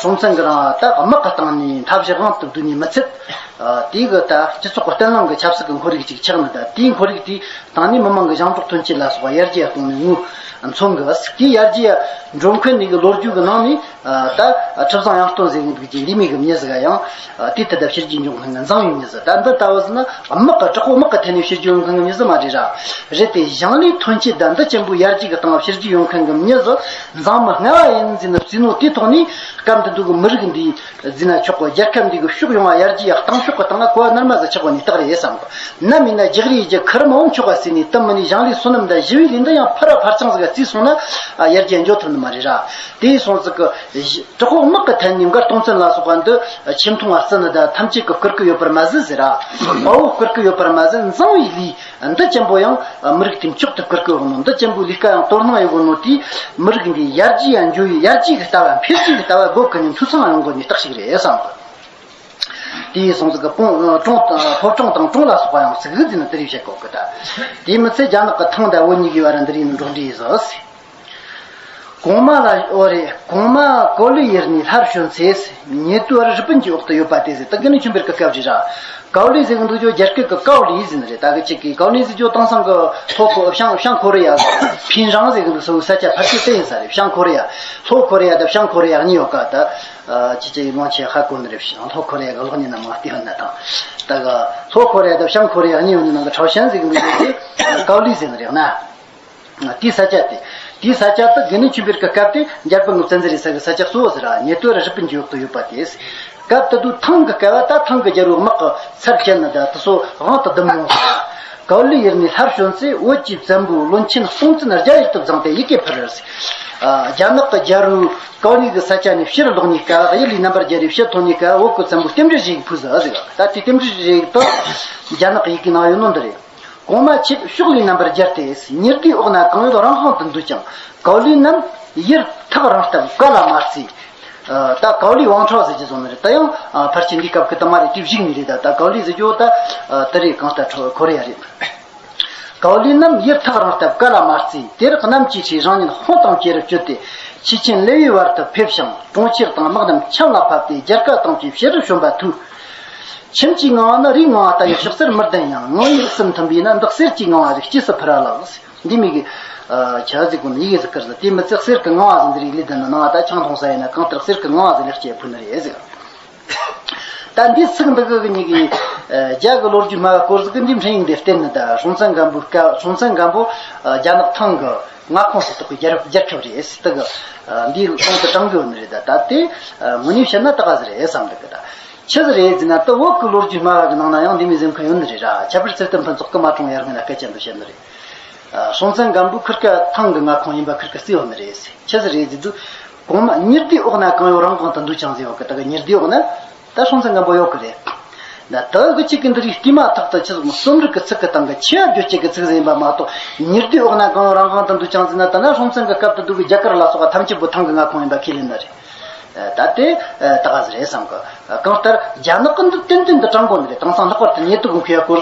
སྲོང་བཙན་གྱི་རིང་ད་དམག་གི་སྟེང་ནས་མཐའ་བཞི་དབང་དུ་བསྡུས་ནས་མི་ཚད། དེའི་གི་ད་སྤྱི་ཚོགས་ཀྱི་བརྟན་ལྷིང་གི་ཆབ་སྲིད་ཀྱི་ཁོར་ཡུག་ཅིག་ཆགས་ནི། ད་དེའི་ཁོར་ཡུག་དེའི་སྟེང་ནས་མི་མང་གི་ཞིང་འབྲོག་ཐོན་སྐྱེད་ལ་སོགས་པ་ཡར་རྒྱས་གཏོང་ནི་ངོས་མཚོན་གི། དེའི་ཡར་རྒྱས་འགྲོ་མཁན་ནི་གི་ལོ་རྒྱུས་ཀྱི་ནང་ནས་ད་ཁྲི་བཟང་དབྱངས་སྟོན་ཟེར་གི་འདུག་ཅིང་འདི་མི་གི་མྱི་ཟིག་ཡང་དེ་ལྟ་ད་ཕྱི་རྒྱལ་འབྱོར་མཁན་གི་འཛིང་བའི་མྱི་ཟིག་ད་འདི་ལྟ་བུ་ཟིག་ན་དམག་གི་དྲག་པོ་དམག་གི་ཐད་ནས་ཕྱི་རྒྱལ་འབྱོར་མཁན་གི་མྱི་ཟིག་མ་རེད་ར། རེད་དེ་ཞིང་ལས་ཐོན་སྐྱེད་ད་འདི་ཆེན་པོའི་ཡར་རྒྱས་ཀྱི་སྟེང་ཕྱི་རྒྱལ་ཡོང་མཁན་གི་མྱི་ཟིག་འཛིང་མི་སྔ་བ་ཡིན་ཟེར་ནི་བརྩིས་ནོ། དེའི་ཐོག་ནས་སྐབས་འདི་འདུག་གི་མི་རིགས་འདི་ཟིན་ན་ཆོག་གི། རྒྱལ་ཁབ་འདི་གི་ཕྱོགས་ཡོང་བ་ཡར་རྒྱས་ཡག་གཏང་ཕྱོགས་ཀྱི་སྟེང་ལ་གོ་བ་རྣལ་མ་ཟིག་ཆགས་གོ་ནི་རྟགས་རེད་བསམ་གི། ནམ་ཡིན་ན་རྒྱག་རེས་རྒྱུ་ཁུར་མ་འོང་ཆོག་ག་ཟེར་ནས་དེ་མིན་ནས་ཞིང་ལས་སོ་ནམ་དང་ཞི་བའི་ལས་འདི་ཡང་ཕར་ར་ཕར་ཚང་ཟིག་ག་བརྩིས་སོང་ན་ཡར་རྒྱས་འགྱོ་ཐུབ་ནི་མ་རེད་ར། དེ་སོང་ཟིག་གི་དྲག་པོ་དམག་གི་ཐད་ནས་མགར་སྟོང་བཙན་ལ་སོགས་པ་འདི་ཆེ་མཐོང་བ་བརྩི་ནི་ད་ཐམས་ཅད་ཀྱི་བསྐུར་གི་ཡོད་པར་མ་ཟད་ཟེར་ར། དཔའ་བོ་བསྐུར་གི་ཡོད་པར་མ་ཟད་འཛིང་བའི་ལས། འདི་ཅན་པོ་ཡང་མི་རིགས་དེ་མཆོག་ཏུ་བཀུར་གི་ཡོད་ནོ། འདི་ཅན་པོའི་ལས་ཀ་ཡང་དོ་སྣང་ཡོད་གི་ནོ། དེས་མི་རིགས་འདི་ཡར་རྒྱས་ཡང་འགྱོ་ཡི་ཡར་རྒྱས་ཀྱི་ལྟ་བ་འཕེལ་རྒྱས་ཀྱི་ལྟ་བ་སྒོ་ཀུན་ནས་འཐུས་ཚང་ཡོང་དགོས་ནི་རྟགས་ཤིག་རེད་བསམ་གི། དེ་སོང་ཟིག་གི་ཀྲོང་ཀྲོང་དང་ཕོ་བྲང་དང་ཀྲོང་ལ་སོགས་པ་ཡང་ཟིག་ཟིན་ནི་དེ་རིགས་བཤད་གོ་གི། ད་དེ་མི་ཚད་རྒྱ་ནག་གི་ཐང་དང་བོད་གཉིས་ཀྱི་བར་འདི་རིགས་ནི་འགྲོགས་འདྲིས་ཟིག་གོང་མ་ལ་འོ་རེད། གོང་མ་ཀའོ་ལི་ཡུལ་ནས་སླར་བྱོན་ཚེ། ཉེ་དུ་བར་རི་པིན་གྱི་འོག་ཏུ་ཡོད་པ་དེ་ཟེར། ད་དགེ་འདུན་ཆོས་འཕེལ་གྱི་སྐབས་རེད་ར། ཀའོ་ལི་ཟེར་གི་འདུག་ཅོ་རྒྱ་སྐད་ཀྱི་ཀའོ་ལི་ཟེར་ནི་རེད། ད་གི་ཅིག་གིས་ཀའོ་ལི་ཟེར་ཅོ་དེང་སང་གི་ལྷོ་ཁོ་བྱང་བྱང་ཁོ་རེ་ཡ་ཕིན་རང་ཟེར་གི་འདུག་སོ་ས་ཆ་ཕལ་ཆེར་དེ་ཡིན་ས་རེད། བྱང་ཁོ་རེ་ཡ་ལྷོ་ཁོ་རེ་ཡ་དང་བྱང་ཁོ་རེ་ཡ་གཉིས་ཡོད་ཀ། ད་ཅི་ཅི་ཡི་མང་ཆེ་ཧ་གོ་ནི་རེད། ལྷོ་ཁོ་རེ་ཡ་གི་གློག་བརྙན་ན་མ་བལྟས་ཡོད་ན་དང་། ད་གི་ལྷོ་ཁོ་རེ་ཡ་དང་བྱང་ཁོ་རེ་ཡ་གཉིས་ཡོད་ནི་ནང་གི་ཁྲའོ་ཞན་ཟེར་གི་འདུག་ཅོ་དེ་ཀའོ་ལི་ཟེར་ནི་རེད་ན། དེའི་ས་ཆ་དེ། དེའི་ས་ཆ་དེ་དགེ་འདུན་ཆོས་འཕེལ་གྱི་སྐབས་དེ་འཇར་པན་གྱི་བཙན་འཛུལ་རེད་ས་གི་ས་ཆ་གཙོ་བོ་ཟེར་ར། ཉེ་དུ་རི་པིན་གྱི་འོག་ཏུ་ཡོད་པ་དེ། སྐབས་དེ་དུས་ཐང་གི་སྐབས་ད་ཐང་གི་རྒྱལ་པོའི་དམག་གི་ཚར་བཅད་ནི་ད་དེ་ཚོ་དབང་དུ་བསྡུ་མྱོང་ཟེར། ཀའོ་ལི་ཡུལ་ནས་སླར་བྱོན་ཚེ་བོད་ཀྱི་བཙན་པོ་བློན་ཆེན་སྟོང་བཙན་རྒྱ་ཡུལ་དུ་བརྫངས་ཏེ་ཡི་གེ་ཕུལ་རེད་ཟེར། རྒྱ་ནག་གི་རྒྱལ་པོ་ཀའོ་ལི་གི་ས་ཆ་ནས་ཕྱིར་ལོག་ནས་སྐབས་གཡུལ་ལས་རྣམ་པར་རྒྱལ་རེ་ཕྱིར་ཐོན་ནས་སྐབས་བོད་ཀྱི་བཙན་པོ་རྟེན་འབྲེལ་བཞེས་ཕུལ་ཟེར་ཟེར། ད་དེ་རྟེན་འབྲེལ་བཞེས་དུས་རྒྱ་ནག་གི་ཡི་གེ་ནང་ཡོད་ནོ་འདི་རེད། གོང་མ་ཆེ་ཕྱོགས་ལས་རྣམ་པར་རྒྱལ་ཏེ། ཉི་ཟླའི་འོག་ན་གང་ཡོད་རང་དབང་དུ་འདུ་ཅིང་། ཀའོ་ལི་རྣམས་ཡུལ་ཐག་རིང་སྟབས་ག་ལ་མ་བརྩི། ད་ཀའོ་ལི་ཝང་ཁྲའོ་ཟེར་གྱི་བཟོ་ནི་རེད། ད་ཡང་ཕལ་ཆེར་འདི་སྐབས་ཀྱི་ད་མ་རེད། དེ་བཞུགས་ནི་རེད། ད་ད་ཀའོ་ལི་ཟེར་རྒྱུ་ད་དེ་རེད། གང་ལྟར་ཁོ་རེ་ཡ་རེད། ཀའོ་ལི་རྣམས་ཡུལ་ཐག་རིང་སྟབས་ག་ལ་མ་བརྩི། དེར་གནམ་གྱི་ཆས་རང་ཉིད་དཔུང་དང་བཅས་རབ་བསྐྱོད་དེ། ཆོས་ཅན་ལེ་ཝིའི་བར་དུ་ཕེབས་ཤིང་གྲོང་ཁྱེར་དང་དམག་རྣམས་ཆམ་ལ་ཕབ་སྟེ་རྒྱལ་ཁ་བཏང་སྟེ་ཕྱིར་བྱོན་པ་ཐོས། ཁྱིམ་གྱི་ངང་བ་ནི་རིའི་ངང་བ་ལྟ་བུའི་ཕྱོགས་སེར་མི་ལྡན་ཡང་། ངང་ཉིད་གསུམ་མཐུན་པས་ན་འདི་གསེར་གྱི་ངང་བ་ཟིག་སྐྱེས་སུ་ཕུལ་བ་ལགས། འདི་མི་གི་ཆ་ཟིག་གོ་ནི་ཡི་གེ་ཟིག་ཀིར་ཟིག་དེ་མི་ཚེ་གསེར་གྱི་ངང་བ་ཟིག་འདི་རིགས་ལས་ལྡན་ནི་ནང་བ་ད་ཆང་འཐུང་ས་ཡིན་ན་གང་ལྟར་གསེར་གྱི་ངང་བ་ཟིག་ལེགས་སྐྱེས་ཕུལ་ནི་རེད་ཟིག་ད་འདི་ཚིག་འདི་གི་གི་ཉིད་ཀྱི་རྒྱ་གི་ལོ་རྒྱུས་སྨྲ་བ་སྐོར་ཟིག་གི་འདི་འཕྲིན་ཡིག་འདི་བསྟན་ནི། ད་སྲོང་བཙན་སྒམ་པོའི་སྐབས། སྲོང་བཙན་སྒམ་པོ་རྒྱ་ནག་ཐང་གི་མངའ་ཁོངས་སུ་གཏོགས་པའི་རྒྱལ་རྒྱལ་ཁབ་རེད་ཟེར། དེ་གི་འདིའི་གོང་དུ་དྲངས་གི་ཡོད་ནི་རེད། ད་ད་དེ་དངོས་གནས་བཤད་ན་ད་ག་ཟིག་རེད་བསམ་འདུག་གི། ད་ཆི་ཟིག་རེད་ཟེར་ན། ད་བོད་ཀྱི་ལོ་རྒྱུས་སྨྲ་བ་གི་ནང་ན་ཡང་འདི་མོ་ཟེར་མཁན་ཡོད་ནི་རེད་ར། ཁྱད་པར་ཚུལ་ཁྲིམས་ཕུན་ཚོགས་ཀྱིས་མ་གྲོངས་ཡར་སྔོན་ལ་སྐད་ཆ་འདི་བཤད་ནི་རེད། སྲོང་བཙན་སྒམ་པོ་ཁིར་ཀ་ཐང་གི་མངའ་ཁོངས་ཡིན་པ་ཁིར་ཀ་བརྩིས་ཡོད་ནི་རེད་ཟེར། ཆི་ཟིག་རེད་ཟེར་དུས། གོང་མ་ཉི་ཟླའི་འོག་ན་གང་ཡོད་རང་དབང་དུ་འདུ་ཅིང་ཟེར་ཡོད་གི། ད་གི་ཉི་ཟླའི་འོག་ན་ད་སྲོང་བཙན་སྒམ་པོ་ཡོད་གི་རེད། ད་ད་གི་ཅིག་གི་འདི་རིགས་བལྟས་མ་ཐག་ཏུ་ཆི་ཟིག་རྩོམ་རིག་གི་ཚིག་གི་སྟེང་གི་ཆེ་བ་བརྗོད་བྱེད་ཀྱི་ཚིག་ཟིག་ཡིན་པ་མ་གཏོགས། ཉི་ཟླའི་འོག་ན་གང་ཡོད་རང་དབང་དུ་འདུ་ཅིང་ཟེར་ན། ད་ན་སྲོང་བཙན་གི་སྐབས་དུ་འདུག་གི་རྒྱ་གར་ལ་སོགས་པ་ཐམས་ཅད་པོ་ཐང་གི་མངའ་ཁོངས་ཡིན་པ་ཁས་ལེན་ནི་རེད། ད་དེ་ད་ག་ཟིག་རེད་བསམ་གི། གང་ལྟར་རྒྱ་ནག་གི་འདི་ཏན་ཏན་དུ་དྲང་དགོས་ནི་རེད། དེང་སང་ལྷག་པར་དུ་ཉེ་དུ་གི་མཁས་པ་སྐོར་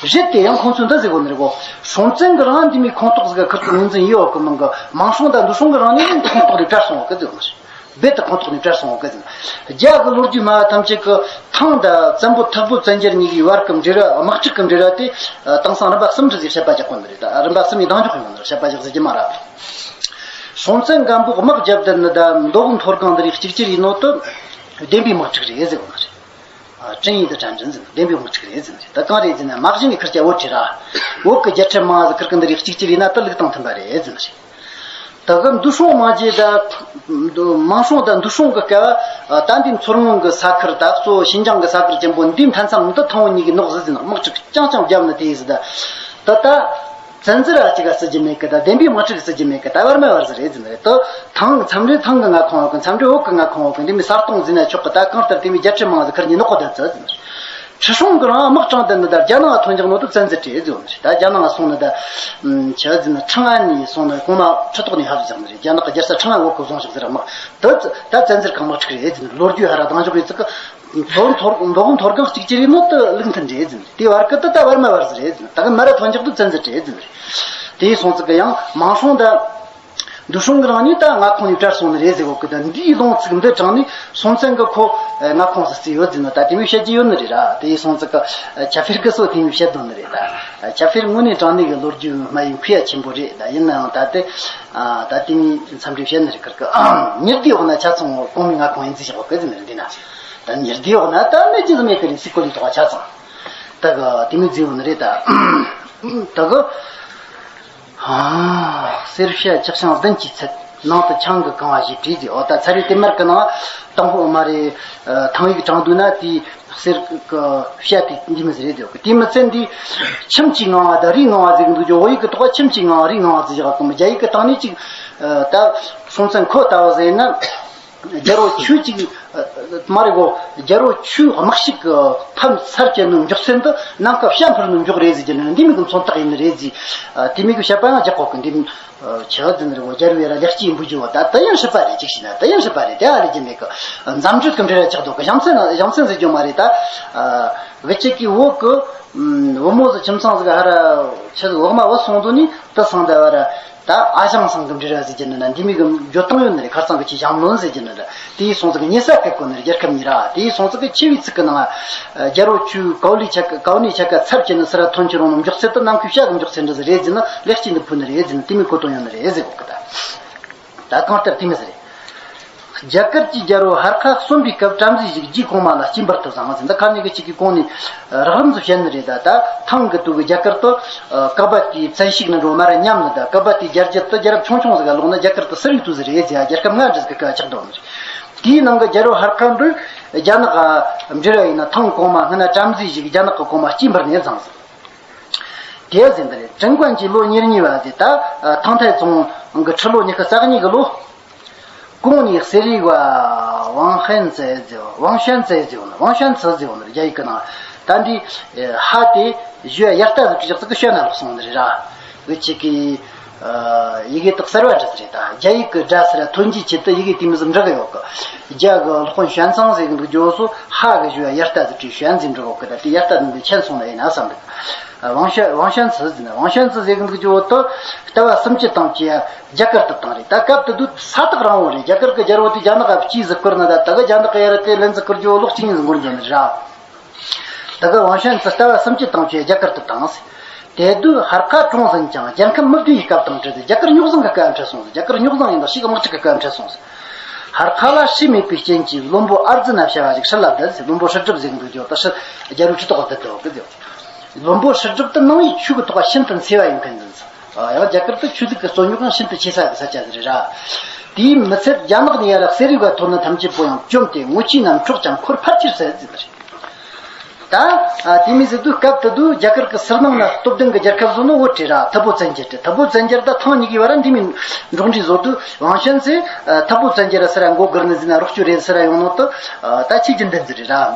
ཟིག་རེད་དེ། ཡང་ཁོང་ཚོས་འདི་ཟེར་གོ་ནི་རེད་གོ། སྲོང་བཙན་གི་རིང་འདི་མོ་ཁོངས་གཏོགས་ཟིག་ག་ཁུར་དུ་ངོས་འཛིན་ཡོད་གི་མང་གི། མང་སྲོང་དང་འདུ་སྲོང་གི་རིང་ནས་ཁོངས་གཏོགས་ནས་བྲལ་སོང་གི་ཟེར་གོ་ནི་རེད། རྦད་དེ་ཁོངས་གཏོགས་ནས་བྲལ་སོང་གི་ཟེར། རྒྱ་གི་ལོ་རྒྱུས་སྨྲ་བ་ཐམས་ཅད་ཀྱིས་ཐང་དང་བཙན་པོ་ཐུ་བྷོད་བཙན་རྒྱལ་གཉིས་ཀྱི་བར་གྱི་འབྲེལ་བ། དམག་འཁྲུག་གི་འབྲེལ་བ་དེ་དེང་སང་རིམ་པ་གསུམ་རེ་ཟིག་བཤད་པ་རྒྱག་གོ་ནི་རེད། ད་རིམ་པ་གསུམ་ནས་གདེང་འཇོག་ཡོང་ནི་རེད། བཤད་པ་རྒྱག་ཟེར་གྱི་མ་རེད། སྲོང་བཙན་སྒམ་པོ་དམག་རྒྱབ་བསྡད་ནི་དང་མདོ་དབུས་མཐོ་སྒང་འདི་རིགས་གཅིག་གྱུར་ཡིན་ནོ་དེ་བདེན་པའི་དམག་འཁྲུག་རེད་ཟེར་གོ་ནི་རེད། ཨ། ཀྲིན་ཡི་དུ་དྲན་དྲན་ཟེར་ནི་བདེན་པའི་དམག་འཁྲུག་རེད་ཟེར་ནི་རེད། ད་གང་རེད་ཟེར་ན། མ་གཞི་ནས་ཁིར་ཀྱ་བོད་ཁྲི་ར། བོད་ཀྱི་རྒྱལ་ཁྲིམས་མང་ཟིག་ཁིར་ཀ་འདི་རིགས་གཅིག་གྱུར་ཡིན་ན་དེ་ལུགས་དང་མཐུན་པ་རེད་ཟེར་ནི་རེད། ད་གི་འདུ་སྲོང་མང་རྒྱས་དང་མང་སྲོང་དང་འདུ་སྲོང་གི་སྐབས། ད་འདི་མཚོ་སྔོན་གི་ས་ཁུལ་དང་གཙོ་བོ་ཞིན་ཅང་གི་ས་ཁུལ་ཆེན་པོ་འདི་མཐའ་མཚམས་འདི་ཐང་བོད་གཉིས་ཀྱི་ནོག་ཟིག་ཟེར་ནི། དམག་འཁྲུག་རྐྱང་རྐྱང་བརྒྱབ་ནི་དེ་ཡིན་ཟེར། ད་ད་ད་བཙན་འཛུལ་ར་གཅིག་ག་བརྩི་རྒྱུ་མེད་གི། ད་བདེན་པའི་དམག་འཁྲུག་བརྩི་རྒྱུ་མེད་གི། ད་བར་མ་བར་ཟིག་རེད་ཟེར་ནི་རེད། ད་ཐང་མཚམས་རེ་ཐང་གི་མངའ་ཁོངས་ཡོད་གི། མཚམས་རེ་བོད་གི་མངའ་ཁོངས་ཡོད་གི། འདི་མོ་ས་སྟོང་ཟིན་ན་ཆོག་གི། ད་གང་ལྟར་དེ་མོ་རྒྱལ་ཁྲིམས་མང་ཟིག་ཁིར་གཉིས་ནོག་གོ་ད་ཚོད་ཟེར་ནི་རེད། ཁྲི་སྲོང་གི་རིང་དམག་དྲངས་བསྡད་ནི་ད་རྒྱ་ནག་ཐོན་འཇགས་ནོ་དེ་བཙན་འཛུལ་རེད་ཟེར་ནི་རེད། ད་རྒྱ་ནག་སོང་ནི་ད་ཆི་ཟེར་ན། ཁྲང་ཨན་ནས་སོང་ནི། གོང་མ་ཁྲི་ཐོག་ནས་ཕབ་བཞག་ནི་རེད། རྒྱ་ནག་གི་རྒྱལ་ས་ཁྲང་ཨན་བོད་གི་བཟུང་བཞག་ཟེར་ར། དམག་དེ་ད་བཙན་འཛུལ་གང་དམག་འཁྲུག་རེད་ཟེར་ནི། ལོ་རྒྱུས་ཧ་ར་གདེང་འཇོག་ཡིན་ཚིག་གི། མཚོ་མཐོ་མདོ་དབུས་མཐོ་སྒང་གཅིག་གྱུར་ཡིན་ནོ་དེ་ལུགས་མཐུན་རེད་ཟེར་ནི། དེ་བར་གི་དེ་ད་བར་མ་བར་ཟིག་རེད་ཟེར་ནི། ད་གི་མ་ར་ཐོན་འཇགས་དེ་བཙན་འཛུལ་རེད་ཟེར་ནི་རེད། དེ་སོང་ཚིག་གི་ཡང་མང་སྲོང་ད། འདུ་སྲུང་གི་རང་ཉིད་ད་མངའ་ཁོངས་ནས་བྲལ་སོང་ནི་རེད་ཟེར་གོ་གི། ད་འདིའི་ལུང་ཚིག་འདི་དྲངས་ནས་སྲོང་བཙན་གི་ཁོ་མངའ་ཁོངས་སུ་བརྩིས་ཡོད་ཟེར་ན། ད་དེ་མོ་བཤད་ཀྱི་ཡོད་ནི་རེད་ར། དེ་ཡིན་སོང་ཙི་གི་ཁྱབ་སྤེལ་གི་སོ་དེ་མོ་བཤད་དོན་ནི་རེད། ད་ཁྱབ་སྤེལ་དངོས་གནས་དྲང་གནས་ཀྱི་ལོ་རྒྱུས་སྨྲ་ཡུལ་མཁས་ཡ་ཆེན་པོ་རེད། ད་ཡིན་ནའང་ད་དེ་ད་དེ་མོ་འཚམས་འདྲི་བཤད་ནི་རེད། ཁིར་གི་ཉི་ཟླའི་འོག་ན་ཆ་ཚང་གོང་མའི་མངའ་ཁོངས་ཡིན་ཟེར་བཞག་གི་ཟེར་ནི་རེད། འདི་ན་ད་ཉི་ཟླའི་འོག་ན་ད་མེད་ཀྱི་ཟིག་མེད་གི་རེད། སི་ཀོ་ལི་ཐོག་ཆ་ཚང་ད་གི་དེ་མོ་བརྩིས་ཡོད་ནི་རེད། ད་ད་གི་ཨ། གསེར་བྱ་ལྕགས་ཆང་བདུན་གྱིས་ཚད། ནང་དུ་ཆང་གིས་གང་བ་ཞེས་བྲིས་ཏེ། འོ་ད་ཚ་རེ་དེ་མར་གི་ནང་དང་པོ་མ་རེད། ཨ། ཐང་ཡིག་དྲངས་འདུག་ན་དེའི་གསེར་གྱི་བྱ་དེ་འདི་མི་ཟེར་རེད་དེ། དེ་མི་ཚད་འདི་ཁྱིམ་གྱི་ངང་བ་དང་རིའི་ངང་བ་ཟེར་གི་འདུག་ཀྱང་། བོད་ཡིག་གི་ཐོག་ཁྱིམ་གྱི་ངང་བ་རིའི་ངང་བ་ཟེར་བཞག་གི། རྒྱ་ཡིག་གི་སྟེང་ནས་ཅིག་ཨ། ད་སྲོང་བཙན་ཁོ་ལྟ་བུ་ཟེར་ན། རྒྱལ་པོ་ཁྱོད་ཅིག་མ་རེད་གོ། རྒྱལ་པོ་ཁྱོད་དམག་ཞིག་གི་ཕམ་ཚར་བཅད་ནོ་མགྱོགས་ཚད་འདི་ནམ་མཁའ་བྱ་འཕུར་ནོ་མགྱོགས་རེད་ཟེར་གྱི་ནི། འདི་མི་གི་མཚོན་རྟགས་ཡིན་ནི་རེད་ཟེར། ཨ། དེ་མི་གི་བཤད་པ་ཡང་རྒྱག་གོ་གི། འདི་ཆེ་བ་འཛིན་རེད་གོ། རྒྱལ་པོའི་ར་ལེགས་སྐྱེས་འབུལ་རྒྱུ་བ། ད་ད་ཡང་སྲིད་པ་རེད། ཅིག་བྱས་ན་ད་ཡང་སྲིད་པ་རེད། དེ་ཨ་རེད་ཀྱི་མེད་གི། འཛམ་གྲུ་གི་འབྲེལ་བ་ཆགས་འདུག་གི། ཞང་ཚན་ཞང་ཚན་ཟེར་རྒྱུ་མ་རེད། ད་ཨ། གི་ཅིག་གི་བོད་གི་བུ་མོ་ཟིག་ཁྱིམ་ཚང་ཟིག་ཧ་ར་ཆེ་ཟིག་འོག་མ་བུད་སོང་དུས་ནི་དེ་སང་ད་བ་ར། ད་ཨ་ཞང་ཚང་གི་འབྲེལ་བ་ཟེར་གྱི་ནི་ན། འདི་མི་གི་འགྱོ་སྟངས་ཡོད་ནི་རེད། ཁ་སང་གི་ཅི་ཞང་བློན་ཟེར་གྱི་ནི་རེད། དེ་ཡིན་སོང་ཙང་གི་ཉེ་ས་བཀལ་གོ་ནི་རེད། རྒྱལ་ཁབ་གཉིས་ར། དེ་ཡིན་སོང་ཙང་གི་ཆེ་བའི་ཚིག་གི་ནང་ཨ། རྒྱལ་པོ་ཁྱོད་གའུ་ལི་ཆ་ག་གའུ་ནི་ཆ་ག་ཚབ་བྱས་ནི་སི་ར་ཐོན་ཁྱེར་རུང་ནི་མགྱོགས་ཚད་དུ་ནམ་མཁའི་བྱ་གི་མགྱོགས་ཚད་འདྲ་ཟིག་རེད་ཟེར་ནི། ལེགས་སྐྱེས་འདི་ཕུལ་ནི་རེད་ཟེར་ནི། དེ་མི་གོ་དོན་ཡོད་ནི་རེད་ཟེར་གོ་གི། ད་ད་གང་ལྟར་དེ་མི་ཟེར་རེད། རྒྱ་གར་གྱི་རྒྱལ་པོ་ཧར་ཁ་གསོན་པའི་སྐབས་བྲམ་ཟེ་ཞིག་རྗེ་གོང་མ་ལ་སྐྱེས་འཕེལ་དུ་བཟང་ཟེར། འདི་ཁ་ནས་གི་ཅིག་གི་གོང་ནས་རགས་རིམ་དུ་བཤད་ནི་རེད། ད་ད་ཐང་གི་དུ་གི་རྒྱ་གར་དུ་ཨ། ཀ་པ་ཏིའི་བཙན་ཤུགས་ནི་འགྲོ་མ་ར་ཉམས་ནི། ད་ཀ་པ་ཏིའི་རྒྱལ་རྒྱུད་དུ་རྒྱལ་རབས་ཆུང་ཆུང་ཟིག་ག་ལོག་ན་རྒྱ་གར་དུ་སུ་རིག་ཏུ་ཟིག་རེད་ཟེར། རྒྱལ་ཁབ་ལྔ་འདྲ་ཟིག་གི་ཁ་ཆགས་འདུག་ནི་རེད། དེའི་ནང་གི་རྒྱལ་པོ་ཧར་ཁ་འདི་རྒྱ་ནག་ག་འབྲེལ་བ་ཡིན་ན། ཐང་གོང་མ་སྔ་ན་བྲམ་ཟེ་ཞིག་རྒྱ་ནག་གི་གོང་མ་སྐྱེས་འཕེལ་ནས་བཟང་ཟིག་དེ་ཟིན་པ་རེད། ཀྲིན་ཀོན་གྱི་ལོ་ཉེར་གཉིས་པ་དེ་ད་ཐང་ཐའེ་ཙུང་གི་ཁྲི་ལོ་ཉི་ཤུ་རྩ་གཉིས་ཀྱི་ལོ། གོང་ནས་གསེར་རིའི་བ་ཝང་ཧན་ཙེ་ཟེར་བ། ཝང་ཤན་ཙེ་ཟེར་བ་ནི། ཝང་ཤན་ཙེ་ཟེར་བ་ནི་རྒྱ་ཡིག་གི་ནང་ད་འདི་ཧ་དེ་ཞུ་ཡ་ཡར་ལྟ་ཟིག་གི་ཞག་ཟིག་གི་ཤོད་ན་ལོག་སོང་ནི་རེད་ར། འུ་ཅིག་གི་ཡི་གེ་དག་གསར་བ་འདྲ་ཟིག་རེད། ད་རྒྱ་ཡིག་གི་སྒྲ་ཟེར་ར་ཐོན་རྒྱུའི་ཆེད་དུ་ཡི་གེ་དེ་མི་ཟིག་འབྲི་གི་ཡོད་གི། རྒྱ་གི་སློབ་དཔོན་ཞན་ཙང་ཟེར་གི་འདུག་ཇོ་སོ་ཧ་གི་ཞུ་ཡ་ཡར་ལྟ་ཟིག་བྲིས་ཞན་ཟིག་འབྲི་གོ་གི། ད་དེ་ཡར་ལྟ་ཟིག་འདི་ཆེན་སོང་ན་ཡིན་ན་བསམ་འདུག་ཝང་ཤན་ཝང་ཤན་ཙི་ཟེར་ན། ཝང་ཤན་ཙི་ཟེར་གི་འདུག་ཇོ་དུ་ལྟ་བ་སུམ་ཅུ་དང་བཅས་རྒྱ་གར་དུ་བཏང་རེད། ད་སྐབས་དེ་དུས་ས་ཐག་རིང་བོ་རེད། རྒྱ་གར་གི་རྒྱལ་པོ་དེ་རྒྱ་ནག་ག་སྐྱིད་ཟིག་བསྐུར་ན། ད་ད་གི་རྒྱ་ནག་གི་ཡ་ར་དེ་ལན་ཟིག་བསྐུར་རྒྱུ་ལོ་གཅིག་གཉིས་ཟིག་འགོར་འགྱོ་ནི་ར། ད་གི་ཝང་ཤན་ཙི་ལྟ་བ་སུམ་ཅུ་དང་བཅས་རྒྱ་གར་དུ་བཏང་ཟེར། དེ་དུས་ཧར་ཁ་གྲོངས་ཟིན་ཀྱང་རྒྱལ་ཁམས་མི་བདེ་བའི་སྐབས་དང་བྲལ་ཏེ་རྒྱ་གར་རྙོག་ཟིང་གི་སྐབས་འཕྲད་སོང་ཟེར། རྒྱ་གར་རྙོག་ཟིང་ཡིན་ད་ཞིག་དམག་འཁྲུག་གི་སྐབས་འཕྲད་སོང་ཟེར། ཧར་ཁ་ལ་ཤི་མེད་པའི་རྐྱེན་གྱིས་བློན་པོ་ཨར་ཛི་ན་བྱ་བ་ཞིག་ཧྲི་ལ་བསྡད་ཟེར། བློན་པོ་ཧྲི་སྒྲུབ་ཟེར་གི་འདུག་ཇོ་ད་ཧྲི་རྒྱལ་པོའི་ཁྲི་ཐོག་བསྡད་འདུག་གི་ཟེར། བློན་པོ་ཧྲི་སྒྲུབ་དེ་ནང་བའི་ཆོས་ཀྱི་ཐོག་ཤིན་ཏུ་འཚེ་བ་ཡོད་མཁན་ཡིན་ཟེར། ཡང་རྒྱ་གར་དུ་ཆོས་ལུགས་ཀྱི་རྩོད་རྙོག་ཡང་ཤིན་ཏུ་ཆེ་ས་གི་ས་ཆ་ཟིག་རེད་ར། དེའི་མི་ཚད་རྒྱ་ནག་ནས་ཡར་གསེར་རིའི་བ་ཐོན་ནི་ཐམས་ཅད་པོ་ཡང་བཅོམ་སྟེ་དངུལ་ཆུའི་ནང་འཕྲོག་ཀྱང་འཁོར་ཕལ་ཆེར་ཟད་ཟེར་བ་རེད། ད་དེ་མི་ཟེར་དུས་སྐབས་དེ་དུས་རྒྱ་གར་གྱི་ཟུར་ནང་ན་སྟོབས་ལྡན་གྱི་རྒྱལ་ཁབ་བཟོ་ནི་བོད་རེད་ར། ཐུ་བོ་བཙན་རྒྱལ་རེད། ཐུ་བོ་བཙན་རྒྱལ་ད་ཐང་གཉིས་ཀྱི་བར་འདི་མི་འགྲོགས་འདྲིས་བཟོ་དུས་ཝང་ཤན་ཙི་ཐུ་བོ་བཙན་རྒྱལ་ར་སི་ར་མགོ་སྒུར་ནི་ཟིན་ན་རོགས་སྐྱོར་རེད་སི་ར་ཡོང་ནོ་དུ་ད་ཆེས་ཀྱི་འདི་འཛི་རེད་ར།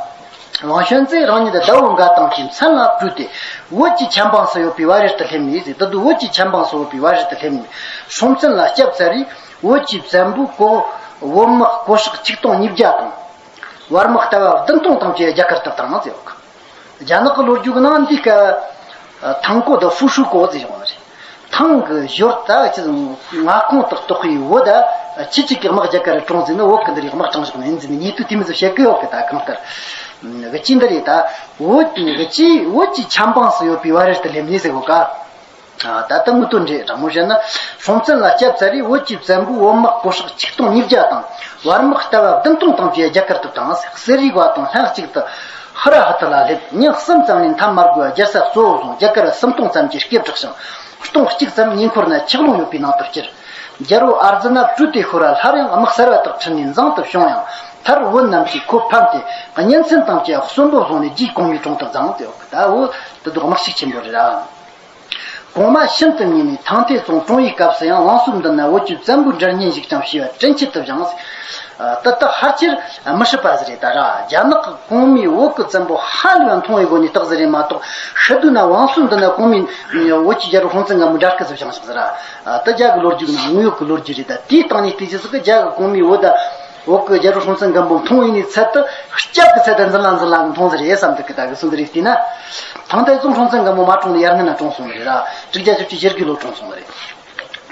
ཝང་ཤན་ཙི་རང་ཉིད་ཟླ་འོད་འགའ་དང་བཅས་མཚན་ལ་བཀྲུས་ཏེ་བོད་ཀྱི་ཆབ་འབངས་སུ་ཡོད་པའི་བ་རེར་དུ་སླེབས་ནས་ཟེར། ད་དུང་བོད་ཀྱི་ཆབ་འབངས་སུ་ཡོད་པའི་བ་རེར་དུ་སླེབས་ནས་སྲོང་བཙན་ལ་སྐྱབས་བཙལ་རེས་བོད་ཀྱི་བཙན་པོ་གོ་བོད་དམག་གོ་ཧྲག་ཆིག་སྟོང་ཉིས་བརྒྱ་དང་། བར་དམག་ལྟ་བ་བདུན་སྟོང་ཐམས་ཅད་རྒྱ་གར་དུ་བཏང་ཟེར་བ། རྒྱ་ནག་གི་ལོ་རྒྱུས་ཀྱི་ནང་འདི་སྐད་ཐང་ཀོ་དང་ཧྥུ་ཧྲུའུ་ཀོ་ཟེར་བ་རེད། ཐང་གི་ཞོར་ད་ཅི་མངའ་ཁོངས་དག་གཏོགས་པའི་བོད་ད་ཁྱེད་ཅིག་གི་དམག་རྒྱ་གར་གྲོངས་ཟིན་ནི། བོད་ཀྱི་འདི་རིགས་དམག་དྲངས་བཞག་ནི་ཡིན་ཟིན་ནི་ཉེ་དུས་དེ་མི་ཚོ་བཤད་གི་ཡོད་གི། ད་གང་ལྟར་གི་ཅི་འདི་རེད། ད་བོད་ཀྱི་གི་ཅི་བོད་ཀྱི་ཆབ་འབངས་སུ་ཡོད་པའི་བ་རེར་དུ་སླེབས་ནས་ཟེར་གོ་ག་ད་ལྟ་དངོས་དོན་འདྲ་དྲང་མོ་བཤད་ན། སྲོང་བཙན་ལ་སྐྱབས་བཙལ་རེས་བོད་ཀྱི་བཙན་པོས་བོད་དམག་གོ་ཧྲག་ཆིག་སྟོང་ཉིས་བརྒྱ་དང་། བར་དམག་ལྟ་བ་བདུན་སྟོང་ཐམས་ཅད་རྒྱ་གར་དུ་བཏང་། གསེར་རིའི་བ་དང་ལྷན་གཅིག་ཏུ་ཧ་ར་ཧ་ཐི་ལ་སླེབས། ཉིན་གསུམ་ཙམ་ལས་མཐའ་མ་དགོས་རྒྱལ་ས་གཙོ་བོར་བཟུང་རྒྱ་གར་སུམ་སྟོང་ཙམ་གྱིས་སྐད་གྲགས་ཤིང་། སྟོང་གཅིག་ཙམ་ཉེ་འཁོར་ན་ཆག་ལོང་ཡོད་པའི་ནང་དུ་བསྐྱུར། རྒྱལ་པོ་ཨར་ཛི་ན་བཀྲུས་ཏེ་ཤོར་བ། སླར་ཡང་དམག་གསར་བ་དག་ཁྲིད་ནས་འཛིང་དུ་བྱུང་ཡང་མཐར་བོད་རྣམས་ཀྱིས་ཁོ་ཕམ་སྟེ་གཉེན་ཚན་ཐམས་ཅད་གསོན་པོར་བཟུང་ནས་རྗེ་གོང་མའི་དྲུང་དུ་བརྫངས་ཏེ། ད་བོད་དེ་དག་དམག་ཤུགས་ཆེན་པོ་རེད་ར། གོང་མ་ཤིན་ཏུ་མཉེས་ནས་ཐང་ཐའེ་ཙུང་གྲོངས་པའི་སྐབས་སུ་ཡང་བང་སོའི་མདུན་ན་བོད་ཀྱི་བཙན་པོའི་འདྲ་བརྙན་ཞིག་ཀྱང་བྱས་པ་དྲན་ཆེད་དུ་བཞེངས། ད་ལྟ་ཕལ་ཆེར་མི་སྲིད་པ་ཟིག་རེད། ད་ར་རྒྱ་ནག་གི་གོང་མས་བོད་ཀྱི་བཙན་པོ་ཧ་ལས་པ་མཐོང་བའི་སྒོ་ནས་བཏགས་ཟིག་རེད་མ་གཏོགས། ཤི་དུས་ན་བང་སོའི་མདུན་ན་གོང་མས་བོད་ཀྱི་རྒྱལ་པོ་སྲོང་བཙན་སྒམ་པོ་འདྲ་སྐུ་ཟིག་བཞེངས་ཤག་ཟེར་ར། ད་རྒྱ་གི་ལོ་རྒྱུས་ནང་དངོས་ཡོད་ཀྱི་ལོ་རྒྱུས་རེད། ད་དེའི་སྟེང་ནས་བལྟས་ཚེ་ཟིག་གི་རྒྱ་གི་གོང་མས་བོད་ད། བོད་ཀྱི་རྒྱལ་པོ་སྲོང་བཙན་སྒམ་པོ་མཐོང་བའི་ནས་ཚད་དུ་སྐྱབས་ཀྱི་ཚད་དུ་འཛིན་ལ་འཛིན་ལ་མཐོང་ཟེར་རེད་བསམ་འདུག་གི། ད་གི་སུ་འདི་རེད་བལྟས་ན། ཐང་ཐའེ་ཙུང་སྲོང་བཙན་སྒམ་པོ་མ་གྲོངས་ནས་ཡར་སྔོན་ན་གྲོངས་སོང་ནི་རེད་ར། དྲུག་བརྒྱ་བཅུ་གཅིག་ཞེ་དགུའི་ལོ་གྲོངས་སོང་ནི་རེད།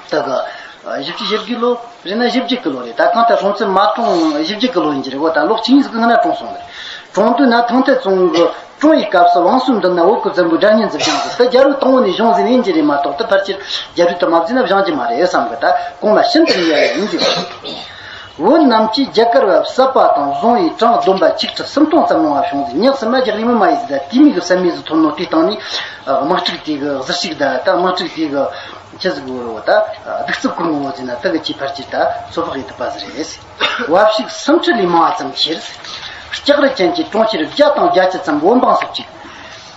ད་གི་ བཞི་བཅུ་ཞེ་དགུའི་ལོ་རེད་ན་བཞི་བརྒྱད་ཀྱི་ལོ་རེད། ད་གང་ལྟར་སྲོང་བཙན་མ་གྲོངས་བཞི་བརྒྱད་ཀྱི་ལོ་ཡིན་གྱི་རེད་གོ། ད་ལོ་གཅིག་གཉིས་ཟིག་གི་སྔ་ན་གྲོངས་སོང་ནི་རེད། གྲོངས་དུས་ན་ཐང་ཐའི་ཙུང་གི་གྲོངས་ཡི་སྐབས་སུ་བང་སོའི་མདུན་ན་བོད་ཀྱི་བཙན་པོའི་སྒྲ་སྙན་ཟིག་བྱུང་ཟིག། ད་རྒྱལ་པོ་དང་པོ་ནས་བྱུང་ཟིག་ཡིན་གྱི་རེད་མ་གཏོགས། ད་ཕལ་ཆེར་རྒྱལ་པོ་དུ་མ་བརྩིས་ན་བྱུང་གྱི་མ་རེད་བསམ་གི། ད་གོང་ལ་ཤིན་ཏུ་ཉེ་བ་ཡིན་གྱི། བོད་རྣམས་ཀྱིས་རྒྱ་གར་བ་བསད་པ་དང་བཟུང་བའི་གྲངས་བསྡོམས་པ་ཆིག་ཁྲི་སུམ་སྟོང་ཙམ་ཡོང་བ་བྱུང་ཟིག། ཉག་སི་མ་རྒྱག་རིང་མོ་མ་ཡིན་ཟིག། ད་དེ་མིག་གི་བསམ་མེད་ཟིག་ཐོན་ནོ་དེའི་སྟེང་ནས་དམག་འཁྲུག་དེ་གི་གཟི་བརྗིད་ད་ད་དམག་འཁྲུག་དེ་གི་ཁྱི་ཟིག་གི་རོ་ད་གདུག་རྩུབ་ཀུན་ངོ་ཟིན་ན་ད་གི་ཅི་ཕར་ཅི་ད་ཚོད་དཔག་ཡེ་ཐུབ་པ་ཟིག་རེད། བབ་ཤིག་སུམ་ཁྲི་ལས་མང་བ་ཙམ་ཁྱེར། ལྕགས་རི་ཅན་གྱི་གྲོང་ཁྱེར་བརྒྱ་དང་བརྒྱད་ཅུ་ཙམ་བོད་འབངས་སུ་བཅུག།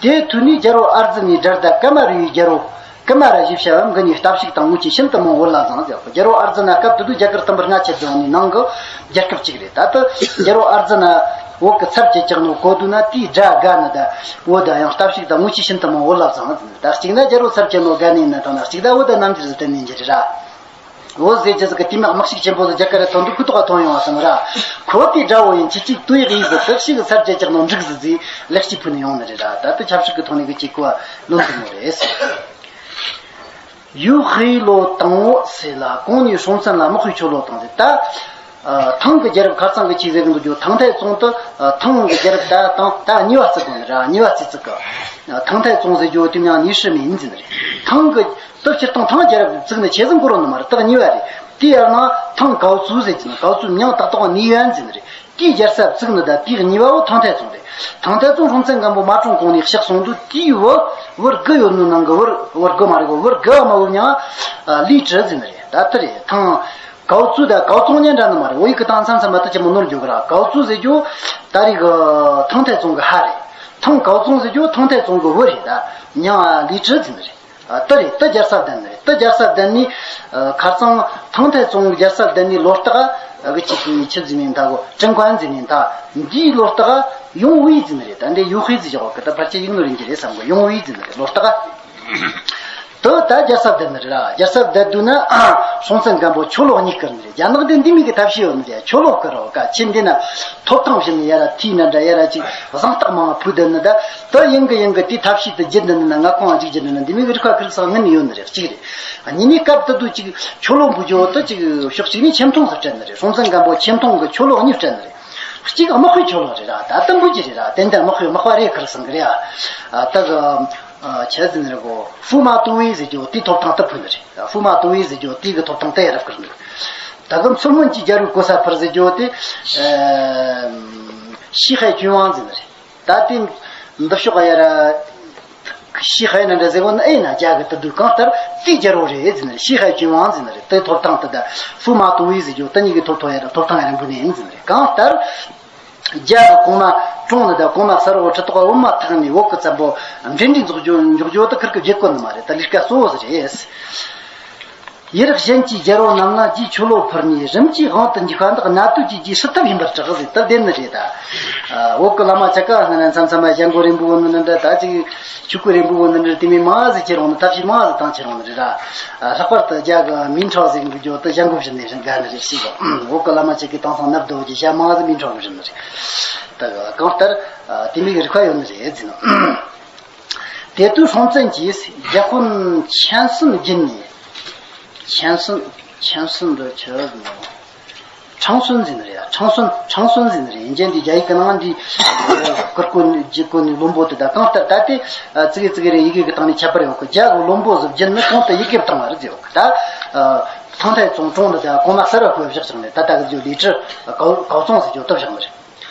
དེའི་ཐོག་ནས་རྒྱལ་པོ་ཨར་ཛི་ནས་དགྲར་ཟླ་ཀ་མ་རུ་ཡི་རྒྱལ་པོ། ཀུ་མ་ར་ཞེས་བྱ་བ་འགུལ་ནས་གཏམ་ཞིག་དང་དངུལ་ཆས་ཤིན་ཏུ་མང་བོ་བོད་ལ་བཟང་ཟེར། རྒྱལ་པོ་ཨར་ཛི་ན་སྐབས་དེ་དུས་རྒྱ་གར་བསྟན་པ་ལྔ་ཁྱབ་ཡོང་ནས་ནང་གི་རྒྱལ་ཁབ་གཅིག་རེད། ད་ལྟ་རྒྱལ་པོ་ཨར་ཛི་ན་བོད་ཀྱི་ཚབ་བྱེད་ཀྱག་ནོ་གོ་དུས་ན་དེའི་དགྲ་དགའ་ནི་ད་བོད་ད་ཡང་གཏམ་ཞིག་དང་དངུལ་ཆས་ཤིན་ཏུ་མང་བོད་ལ་བཟང་ཟེར། ད་གཅིག་ན་རྒྱལ་པོ་ཚབ་བྱེད་ནོ་དགའ་ནི་ན་དང་ན་གཅིག་ད་བོད་ད་རྣམ་འགྱུར་ཟིག་བསྟན་ནི་འགྱུར་ར། བོད་ཟེར་རྒྱུ་ཟིག་གི་དེ་མ་དམག་ཤུགས་ཆེན་པོ་ཟིག་རྒྱ་གར་ར་ཐོན་དུས་ཁུ་ཐོག་ག་ཐོན་ཡོང་བ་སམ་ར། ཁོ་དེ་དགྲ་བོ་ཡིན་ཁྱི་གཅིག་ཏུ་ཡག་ཡིན་ཟིག་ཐབས་ཤིག་གི་ཚབ་བྱེད་ཀྱག་ནོ་འགྲིག་ཟིག་ཟིག་ལེགས་སྐྱེས་ཕུལ་ནི་ཡོང་ནི་རེད་ར། ད་ལྟ་ཆབ་སྲིད་ཀྱི་ཐོག་ནས་གི་གཅིག་གོ་བ་ལོན་ཐུབ་མོ་རེད། ཡུ་ཧེ་ལོ་དང་བོ་ཟེར་ལ་གོང་ནས་སྲོང་བཙན་ལ་དམག་དཔུང་ཆོ་ལོ་བཏང་ཟེར། ད་ཨ་ཐང་གི་རྒྱལ་རབས་ཁ་ཚང་གི་ཆེ་ཟེར་གི་འདུག་རྒྱུ། ཐང་ཐའི་ཙུང་དུ་ཨ་ཐང་གི་རྒྱལ་རབས་ད་དང་ད་གཉིས་པ་བརྩི་གོ་ནི་ར། གཉིས་པ་བརྩི་བརྩི་གི། ཨ་ཐང་ཐའི་ཙུང་ཟེར་རྒྱུ་དེ་མྱང་ཉི་ཧྲི་མི་ཡིན་ཟེར་ནི་རེད། ཐང་གི་ད་སྤྱིར་བཏང་ཐང་རྒྱལ་རབས་བཙུགས་ནི་ཆེ་ཟིག་འགོར་རོ་ནི་མ་རེད། ད་གཉིས་པ་རེད། དེ་ཡང་ན་ཐང་ཀའོ་ཙུའུ་ཟེར་གི་ན་ཀའོ་ཙུའུ་མྱང་ཏག་ཏག་ནི་ཡོན་ཟེར་ནི་རེད། དེའི་རྒྱལ་ས་བཙུགས་ནི་ད་དེའི་གཉིས་པ་བོ་ཐང་ཐའི་ཙུང་རེད། ཐང་ཐའི་ཙུང་སྲོང་བཙན་སྒམ་པོ་མ་གྲོངས་གོང་ནས་གཤེགས་སོང་དུས་དེའི་བོད་བོད་དགུ་ཡོད་ནི་ནང་གི་བོད་བོད་དགུ་མ་རེད་གོ། བོད་དགུ་མ་བོད་མྱང་ལི་ཀྲི་ཟེར་ནི་རེད། ད་དེ་རེད། ཐང་ཀའོ་ཙུའུ་ད་ཀའོ་ཙུང་ཉན་འདྲ་ནི་མ་རེད། བོད་ཡིག་གི་སྟངས་མཚམས་མཚམས་མ་ད་ཅི་མོ་ནོར་འགྱོ་གི་ར། ཀའོ་ཙུའུ་ཟེར་རྒྱུ་ད་རེས་གི་ཐང་ཐའི་ཙུང་གི་ཧ་རེད། ཐང་ཀའོ་ཙུང་ཟེར་རྒྱུ་ཐང་ཐའི་ཙུང་གི་བོད་རེད། ད་མྱང་ལི་ཀྲི་ཟེར་ནི་རེད། ཨ་ད་རེད། ད་རྒྱལ་ས་བསྡད་ནི་རེད། ད་རྒྱལ་ས་བསྡད་ནི་ཨ་ཁ་སང་ཐང་ཐའི་ཙུང་རྒྱལ་ས་བསྡད་ནི་ལོ་རྟགས་ཨ་གི་ཆི་གི་ཆི་ཟིན་ནི་ད་གོ་ཀྲིན་ཀོན་ཟིན་ནི་ད། འདིའི་ལོ་རྟགས་ཡོང་ཝེ་ཟིན་ནི་རེད། ད་འདི་ཡུ་ཧེ་ཟིན་བཞག་གི། ད་ཕལ་ཆེར་ཡིག་ནོར་ཡིན་གྱི་རེད་བསམ་གི། ཡོང་ཝེ་ཟིན་ནི་རེད་ལོ་རྟགས། ད་ད་རྒྱལ་ས་བསྡད་ནི་རེད་ར། རྒྱལ་ས་བསྡད་དུས་ན་ཨ་སྲོང་བཙན་སྒམ་པོ་ཆོ་ལོ་གཉིས་བསྐུར་ནི་རེད། རྒྱ་ནག་འདི་འདི་མི་གི་ཐབས་ཤེས་ཡོད་ནི་རེད། ཆོ་ལོ་བསྐུར་རོ་ཀ་ཆེ་འདི་ན་ཐོབ་ཐང་བཞིན་ནི་ཡ་ར་ཐི་ན་འདྲ་ཡ་ར་ཅིག་བཟང་རྟགས་མང་བ་ཕུལ་བསྡད་ནི་ད། ད་ཡིན་གི་ཡིན་གི་དེ་ཐབས་ཤེས་དུ་བརྒྱུད་འདི་ནི་ན་ང་ཁོང་ཨ་ཅིག་བརྒྱུད་འདི་ན་འདི་མི་གི་རིག་པ་ཁུར་སང་ངན་ནི་ཡོད་ནི་རེད། གཅིག་རེད། གཉིས་ནི་སྐབས་དུ་དུ་ཅིག་ཆོ་ལོ་འབུལ་རྒྱུ་དུ་ཅིག་ཕྱོགས་གཅིག་ནས་ཆེ་མཐོང་སུ་སྤྲད་ནི་རེད། སྲོང་བཙན་སྒམ་པོ་ཆེ་མཐོང་གི་ཆོ་ལོ་གཉིས་སྤྲད་ནི་རེད། གཅིག་དམག་དཔོན་ཆོ་ལོ་རེད་ར། ད་དུམ་བུ་ཅི་རེད་ར། ཏན་ཏན་དམག་དཔོན་དམག་དཔའ་རེད་ཁུར་སང་གི་རེད། ཨ་ད་གི་ཆེ་ཟིན་རེད་གོ། ཧྥུ་མ་ཏུ་ཝེ་ཟེར་རྒྱུ་དེའི་ཐོབ་ཐང་དུ་ཕུལ་ནི་རེད། ཧྥུ་མ་ཏུ་ཝེ་ཟེར་རྒྱུ་དེ་གི་ཐོབ་ཐང་དེ་རབ་ཁུར་ནི་རེད། ད་གི་མཚོ་སྔོན་གྱི་རྒྱལ་པོའི་གོ་ས་ཕུར་ཟེར་རྒྱུ་དེ་ཨ་ཞི་ཧའེ་ཅུན་ཝང་ཟེར་ནི་རེད། ད་དེ་འདི་ཕྱོགས་ཡ་ར་ཞི་ཧའེ་ན་འདྲ་ཟེར་གོ་ན་ཨེ་ན་རྒྱ་གི་དུ་དུ་གང་ལྟར་དེའི་རྒྱལ་པོ་རེད་ཟེར་ནི་རེད། ཞི་ཧའེ་ཅུན་ཝང་ཟེར་ནི་རེད། དེ་ཐོབ་ཐང་དེ་ད་ཧྥུ་མ་ཏུ་ཝེ་ཟེར་རྒྱུ་དེ་གཉིས་ཀྱི་ཐོབ་ཐང་ཡ་ར་ཐོབ་ཐང་ཡ་ར་འབུལ་ནི་ཡིན་ཟེར་ནི་རེད། གང་ལྟར་རྒྱ་གི་གོང་མ་གྲོངས་ནི་ད་གོང་མ་ས་རོ་ཁྲི་ཐོག་འོ་མ་ཐག་ནས་བོད་གི་བཙན་པོ་འབྲེལ་འདྲིས་འཇོག་རྒྱུ་འཇོག་རྒྱུ་དེ་ཁུར་གི་བརྗེད་གོ་ནི་མ་རེད། ད་ལས་ཀ་གཙོ་བོ་ཟིག་རེད། ཡུལ་གཞན་གྱི་རྒྱལ་པོ་རྣམས་ལ་རྗེས་ཆོ་ལོ་ཕུལ་ནས་རིམ་གྱིས་དབང་དུ་འཇུག་པ་འདི་གནད་དོན་གྱི་རྗེས་སྲིད་ཐབས་ཡིན་པར་གྲགས་ཟེར་ལྟར་བདེན་ནི་རེད་ད། ཨ་བོད་ཀྱི་བླ་མ་ཆ་ག་སྔ་ན་མཚམས་མཚམས་མ་ཞང་གོ་རིན་པོ་ནི་འདྲ་ད་ཅིག་ཆུ་ཁོལ་རིན་པོ་ནི་འདྲ་དེ་མིན་མ་ཟིག་ཁྱེར་འོང་ནི་ཐབས་ཤེས་མ་ཟིག་བཏང་ཁྱེར་འོང་ནི་རེད་ད། ཨ་ལྷག་པར་དུ་རྒྱ་གི་མིན་ཁྲོག་ཟེར་གི་འདུག་རྒྱུ་དེ་ཞང་གོ་བཞིན་ནས་རིན་དགའ་ནི་རེད་ཤེས་གོ། བོད་ཀྱི་བླ་མ་ཆ་གི་དེང་སང་ནབ་རྡོ་གི་ཞྭ་མ་ཟིག་མིན་ཁྲོག་གི་རིན་ནི་རེད། ད་གང་ལྟར་ཨ་དེ་མིན་གི་རིག་པ་ཡོད་ནི་རེད་ཟེར་ནོ། དེ་དུས་སྲོང་བཙན་གྱིས་རྒྱལ་དཔོན་ཆན་སུན་བརྒྱུད་ནས། ཆན་སུན་ཆན་སུན་འདི་ཆི་ཟེར་ནོ། ཁྲང་སུན་ཟེར་ནི་རེད། ཁྲང་སུན་ཁྲང་སུན་ཟེར་ནི་རེད། ཡིན་གྱི་འདི་རྒྱ་ཡིག་གི་ནང་འདི་ཀིར་ཀོ་ནི་ཇི་ཀོ་ནི་བློན་པོ་དེ་ད་གང་ལྟར་ད་དེ་ཙི་གེ་ཙི་གེ་རེ་ཡི་གེ་གི་སྟེང་ནས་ཁྱད་པར་ཡོད་གི། རྒྱ་གི་བློན་པོ་ཟིག་བརྒྱུད་ནས་གོང་དུ་ཡི་གེ་བཏང་བ་རེད་ཟེར་ཡོད་གི། ད་ཐང་ཐའི་ཙུང་གྲོངས་ནི་ད་གོང་མ་གསར་བ་བསྐོས་བཞག་ཅིང་ནས་ད་ལྟ་གི་ཇོ་ལི་ཀྲི་ཀའོ་ཀའོ་ཙུང་ཟེར་རྒྱུ་བཏབ་བཞག་ནི་རེད།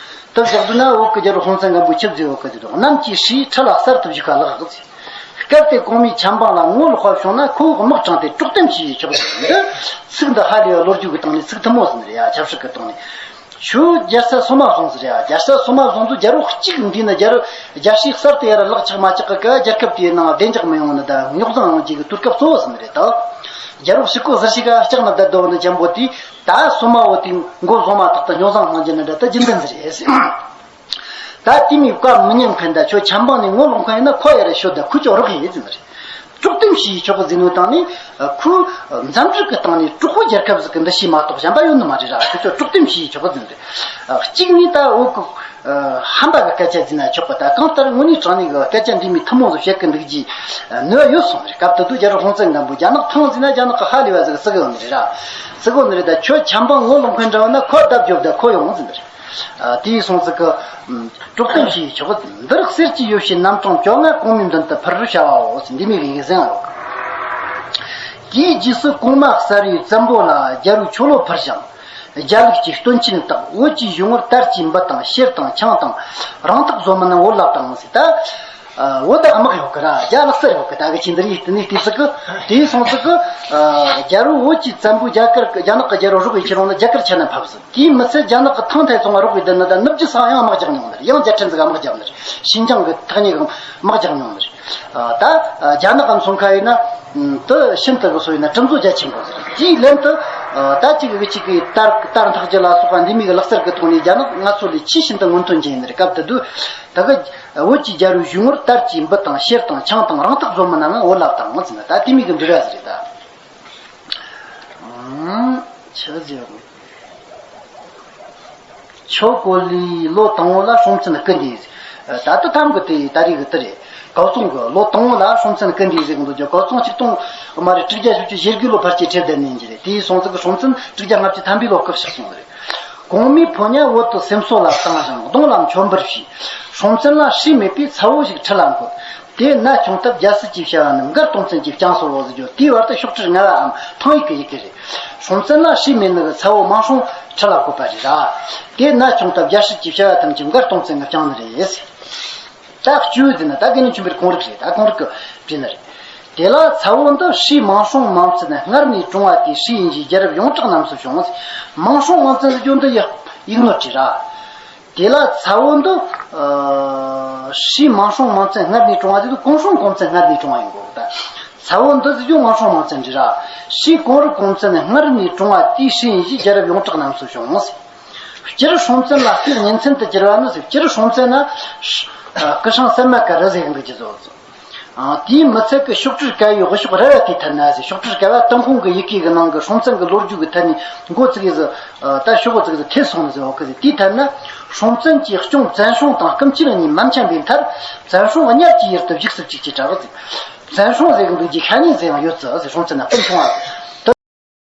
དེ་བཞག་དུས་ན་བོད་ཀྱི་རྒྱལ་པོ་སྲོང་བཙན་སྒམ་པོའི་ཆིབས་བསྒྱུར་བོད་ཀྱི་དེ་དང་གནམ་གྱི་སྲས་ཁྲི་ལ་གསར་དུ་བཞུགས་ཁ་ལགས་ཟེར། སྐབས་དེ་གོང་མའི་ཆབ་འབངས་ལ་ངོ་ལོག་པ་བྱུང་ན་ཁོ་བོས་དམག་དྲངས་ཏེ་དཀྲོག་གཏམ་བྱས་ཆོག་ཟེར། འདི་ཚིག་འདི་ཧ་ལས་པ་ལོ་རྒྱུས་ཀྱི་སྟེང་ནས་ཚིག་ཐུན་མོང་ཟིག་རེད་ཡ། ཆབ་སྲིད་ཀྱི་སྟེང་ནས་ཁྱོད་རྒྱལ་ས་སོ་མ་བཟུང་ཟེར་ཡ། རྒྱལ་ས་སོ་མ་བཟུང་དུས་རྒྱལ་པོ་གཅིག་འདུས་ན་རྒྱལ་རྒྱལ་སྲས་གསར་དུ་ཡར་ལག་ཆགས་མ་ཆགས་ཀྱི་ཀ་རྒྱལ་ཁབ་དེའི་ནང་བདེ་འཇགས་མི་ཡོང་ནི་ད་རྙོག་འཛིང་ཡོང་རྒྱུ་གི་དུས་སྐབས་གཙོ་བོ་ཟིག་རེད་ད། རྒྱལ་པོ་ཕྱུག་པོ་ཟིག་ཞིག་ག་ལྕགས་ནི་བསྡད་འདུག་ནི་ཅན་པོ་དེ། ད་སོ་མ་བོ་དེ་མགོ་བཟུང་མ་ཐག་ཏུ་རྙོག་འཛིང་སློང་རྒྱུ་ནི་འདྲ་ད་རྒྱུན་ལྡན་ཟིག་རེད། ད་དེ་མིན་བཀའ་མི་ཉན་མཁན་ད་ཁྱོད་ཆབ་འབངས་ནས་ངོ་ལོག་མཁན་ཡིན་ན་ཁོ་ཡར་ཤོད་ད་ཁོ་ཅོག་རོགས་ཡིན་ཟེར་ནི་རེད། དཀྲོག་གཏམ་བྱས་ཆོག་གི་ཟེར་ནོ་དང་ནི། ཁོས་འཛམ་གླིང་གི་སྟེང་ནས་གྲོགས་པོ་རྒྱལ་ཁབ་ཟིག་གི་འདུ་ཤེས་མ་གཏོགས་གཞན་པ་ཡོད་ནི་མ་རེད་ར། ཁྱོད་ཚོ་དཀྲོག་གཏམ་བྱས་ཆོག་གི་ཟེར་ནི་རེད། གཅིག་ནས་ད་བོད་གི་ཧམ་པ་གི་སྐད་ཆ་ཟེར་ན་ཆོག་གི། ད་གང་ལྟར་དངོས་གནས་དྲང་གནས་གི་སྐད་ཆ་འདི་མོ་ཐུན་མོང་ཟིག་བཤད་གི་འདུག་རྒྱུའི་ནུས་པ་ཡོད་སོང་རེད། སྐབས་དེ་དུས་རྒྱལ་པོ་སྲོང་བཙན་སྒམ་པོ་རྒྱ་ནག་ཐང་ཟེར་ན་རྒྱ་ནག་གི་ཧ་ལས་པ་ཟིག་བརྩི་གི་ཡོད་ནི་རེད་ར། བརྩི་གི་ཡོད་ནི་རེད། ད་ཁྱོད་ཆམ་པ་ངོ་ལོག་མཁན་འདྲ་བ་ན་ཁོ་རྡབ་རྒྱོབ་ད་ཁོ་ཡོང་ཟེར་ནི་རེད། ཨ། དེའི་སོང་ཙི་གི། ཨམ། དཀྲོག་གཏམ་བྱས་ཆོག་གི། འདི་རིགས་གསེར་གྱི་ཡོ་བྱད་རྣམ་གྲངས་བཅོ་ལྔ་གོང་མའི་མདུན་དུ་ཕུལ་བར་བྱ་བའོ་ཟེར། འདི་མོ་གི་ཡི་གེ་ཟིག་ཡང་ཡོད། དེའི་རྗེས་སུ་གོང་མ་གསར་བའི་བཙན་པོ་ལ་རྒྱལ་པོས་ཆོ་ལོ་ཕུལ་ཞིང་། རྒྱལ་ལུགས་ཀྱི་སྟོན་ཆེན་དག་བོད་ཀྱི་གཞུང་ངོར་དར་གྱི་འབུ་དང་ཤེལ་དང་ཆང་དང་རང་རྟགས་བཟོ་མི་རྣམས་བོར་བརླག་དང་ཟེར། ད། ཨ། བོད་ད་དམག་ཡོད་གི་ར། རྒྱ་ལག་རྩལ་ཡོད་གི། ད་གི་ཆི་འདི་རིགས་དེ་ནས་དེ་ཟིག་གི། དེའི་སོང་ཙི་གི། ཨ། རྒྱལ་པོ་བོད་ཀྱི་བཙན་པོ་རྒྱ་གར་གི་རྒྱ་ནག་གི་རྒྱལ་པོ་རོགས་ཡི་ཁྱེད་རང་ལ་རྒྱ་གར་ཆ་ན་ཕབ་ཟིག། དེའི་མི་ཚད་རྒྱ་ནག་གི་ཐང་ཐའི་ཚོང་བ་རོགས་ཡི་དེ་ནི་ད་ནུབ་རྒྱུད་ས་ཡང་དམག་རྒྱག་མྱོང་ནི་རེད། ཡང་རྒྱལ་ཕྲན་ཟིག་དམག་རྒྱབ་ནི་རེད། ཤིན་ཅང་གི་ཐག་ཉེ་གི་དམག་རྒྱག་མྱོང་ནི་རེད། ཨ། ད། ཨ། རྒྱ་ནག་གམ་སོང་ཁ་ཡིན་ན། དུ་ཤིན་ཏུ་གི་སོ་ཡིན་ན་གྲུབ་མཛོད་རྒྱ་ཆེན་པོ་ཟེར། དེའི་ལན་དུ། ཨ། ད་ཅིག་གི་ཅིག་གི་དར་དར་འཐག་རྒྱུ་ལ་སོགས་པ་འདི་མོ་གི་ལག་རྩལ་གི་ཐོག་ནས་རྒྱ་ནག་ང་ཚོ་ལས་ཆེས་ཤིན་ཏུ་སྔོན་ཐོན་ཅན་ཡིན་ནི་རེད། སྐབས་དེ་དུས་ད་གི་བོད་ཀྱི་རྒྱལ་པོའི་གཞུང་ངོར་དར་གྱི་འབུ་དང་ཤེལ་དང་ཆང་དང་རང་རྟགས་བཟོ་མི་རྣམས་བོར་བརླག་དང་ཟེར་ན། ད་དེ་མོ་གི་འབྲི་ར་ཟིག་རེད་ད། ཨང་། ཆི་ཟེར་རུང་། ཆོ་གོ་ལིས་ལོ་དང་པོ་ལ་སྲོང་བཙན་སྐུ་འདས་ཟེར། ད་ལྟ་ཐམ་གི་དེ་ད་རེས་གི་དེ་རེད། ཀའོ་ཙུང་གི་ལོ་དང་པོ་ལ་སྲོང་བཙན་སྐུ་འདས་ཟེར་གི་འདུག་རྒྱུ། ཀའོ་ཙུང་ཆིག་སྟོང་མ་རེད། དྲུག་བརྒྱ་བཞི་བཅུ་ཞེ་དགུ་ལོ་ཕལ་ཆེར་ཁྲི་ལ་བསྡད་ནས་ཡིན་གྱི་རེད། དེའི་སོང་ཙི་གི་སྲོང་བཙན་དྲུག་བརྒྱ་ལྔ་བཅུ་ཐམ་པའི་ལོ་སྐུ་གཤེགས་སོང་ནི་རེད། གོང་མའི་ཕོ་ཉ་བོད་དུ་སེམས་གསོ་ལ་བཏང་ཞིང་གདོང་ལ་མཆོད་འབུལ་བྱས། སྲོང་བཙན་ལ་སྲས་མེད་པས་ཚ་བོ་ཞིག་ཁྲི་ལ་འཁོད། དེས་ནད་བྱུང་སྟབས་རྒྱལ་སྲིད་ཀྱི་བྱ་བ་རྣམས་མགར་སྟོང་བཙན་གྱིས་བསྐྱངས་སོ་ཟེར་རྒྱུ། དེའི་བར་དུ་ཤོག་དྲིལ་ལྔ་བའམ་ཐང་ཡིག་གི་ཡི་གེ་རེད། སྲོང་བཙན་ལ་སྲས་མེད་ནི་གི་ཚ་བོ་མང་སྲོང་ཁྲི་ལ་བཀོད་པ་རེད་ར། དེས་ནད་བྱུང་སྟབས་རྒྱལ་སྲིད་ཀྱི་བྱ་བ་ཐམས་ཅད་མགར་སྟོང་བཙན་གྱིས་བསྐྱངས་ནི་རེད། ད་བཅུ་ཟེར་ན་ད་དགེ་འདུན་ཆོས་འཕེལ་གོང་རིག་རེད། ད་གོང་རིག་གི་བྲིས་ནི་རེད། དེ་ལ་ཚ་བོ་འདི་སྲས་མང་སྲོང་མང་བཙན་སྔར་ནས་གྲོངས་པ་དེའི་སྲས་ཡིན་ཞེས་རྒྱལ་རབས་ཡོངས་གྲགས་རྣམས་སུ་བྱུང་། མང་སྲོང་མང་བཙན་ཟེར་རྒྱུ་འདི་ཡི་ཡིག་ནོར་བྲིས་ར། དེ་ལ་ཚ་བོ་འདི། ཨ། སྲས་མང་སྲོང་མང་བཙན་སྔར་ནས་གྲོངས་པ་དེ་དུས་གོང་སྲོང་གོང་བཙན་སྔར་ནས་གྲོངས་པ་ཡིན་དགོས་ད། ཚ་བོ་འདི་ཟེར་རྒྱུ་མང་སྲོང་མང་བཙན་རེད་ར། སྲས་གོང་རིག་གོང་བཙན་སྔར་ནས་གྲོངས་པ་དེའི་སྲས་ཡིན་ཞེས་རྒྱལ་རབས་ཡོངས་གྲགས་རྣམས་སུ་བྱུང་། སྤྱིར་སྲོང་བཙན་ལ་སྐུའི་གཉེན་ཚན་དུ་གྱུར་པ་ནི། སྤྱིར་སྲོང་བཙན་ན། ཨ། སྐུ་སྲུང་སར་མ་ཀ་རུ་ཟེར་གི་འདུག་རྒྱུ་བཟོ། ཨ། དེའི་མི་ཚད་ཀྱི་ཤོག་དྲིལ་དཀར་བའི་དབུ་ཤོག་རལ་བ་དེའི་ཐད་ན་ཟེར། ཤོག་དྲིལ་དཀར་བ་ཏུན་ཧོང་གི་ཡི་གེ་གི་ནང་གི་སྲོང་བཙན་གྱི་ལོ་རྒྱུས་ཀྱི་ཐད་ནས་མགོ་བཙུགས་ཡས་ཟིག། ཨ། ད་ཤོག་བུ་བཙུགས་ཡས་ཟིག་ཐེ་སོང་ནི་ཟེར་བ་གི་ཟེར། དེའི་ཐད་ན་སྲོང་བཙན་གྱི་སྐྱོང་བཙན་སྲུང་དང་སྐུ་མཆེད་གཉིས་མ་འཆམ་པའི་མཐར། བཙན་སྲུང་གཉའ་གཅིག་ཡུལ་དུ་བཞུགས་སུ་བཅུག་ཅེས་གྲགས་ཟེར། བཙན་སྲུང་ཟེར་གི་འདུག་རྒྱུ་ཤ་ཉེ་ཟེར་ཡང་ཡོད་ཙི་ཟེར། སྲོང་བཙན་ན་སྤུན་ཆུང་བ་ཟེར།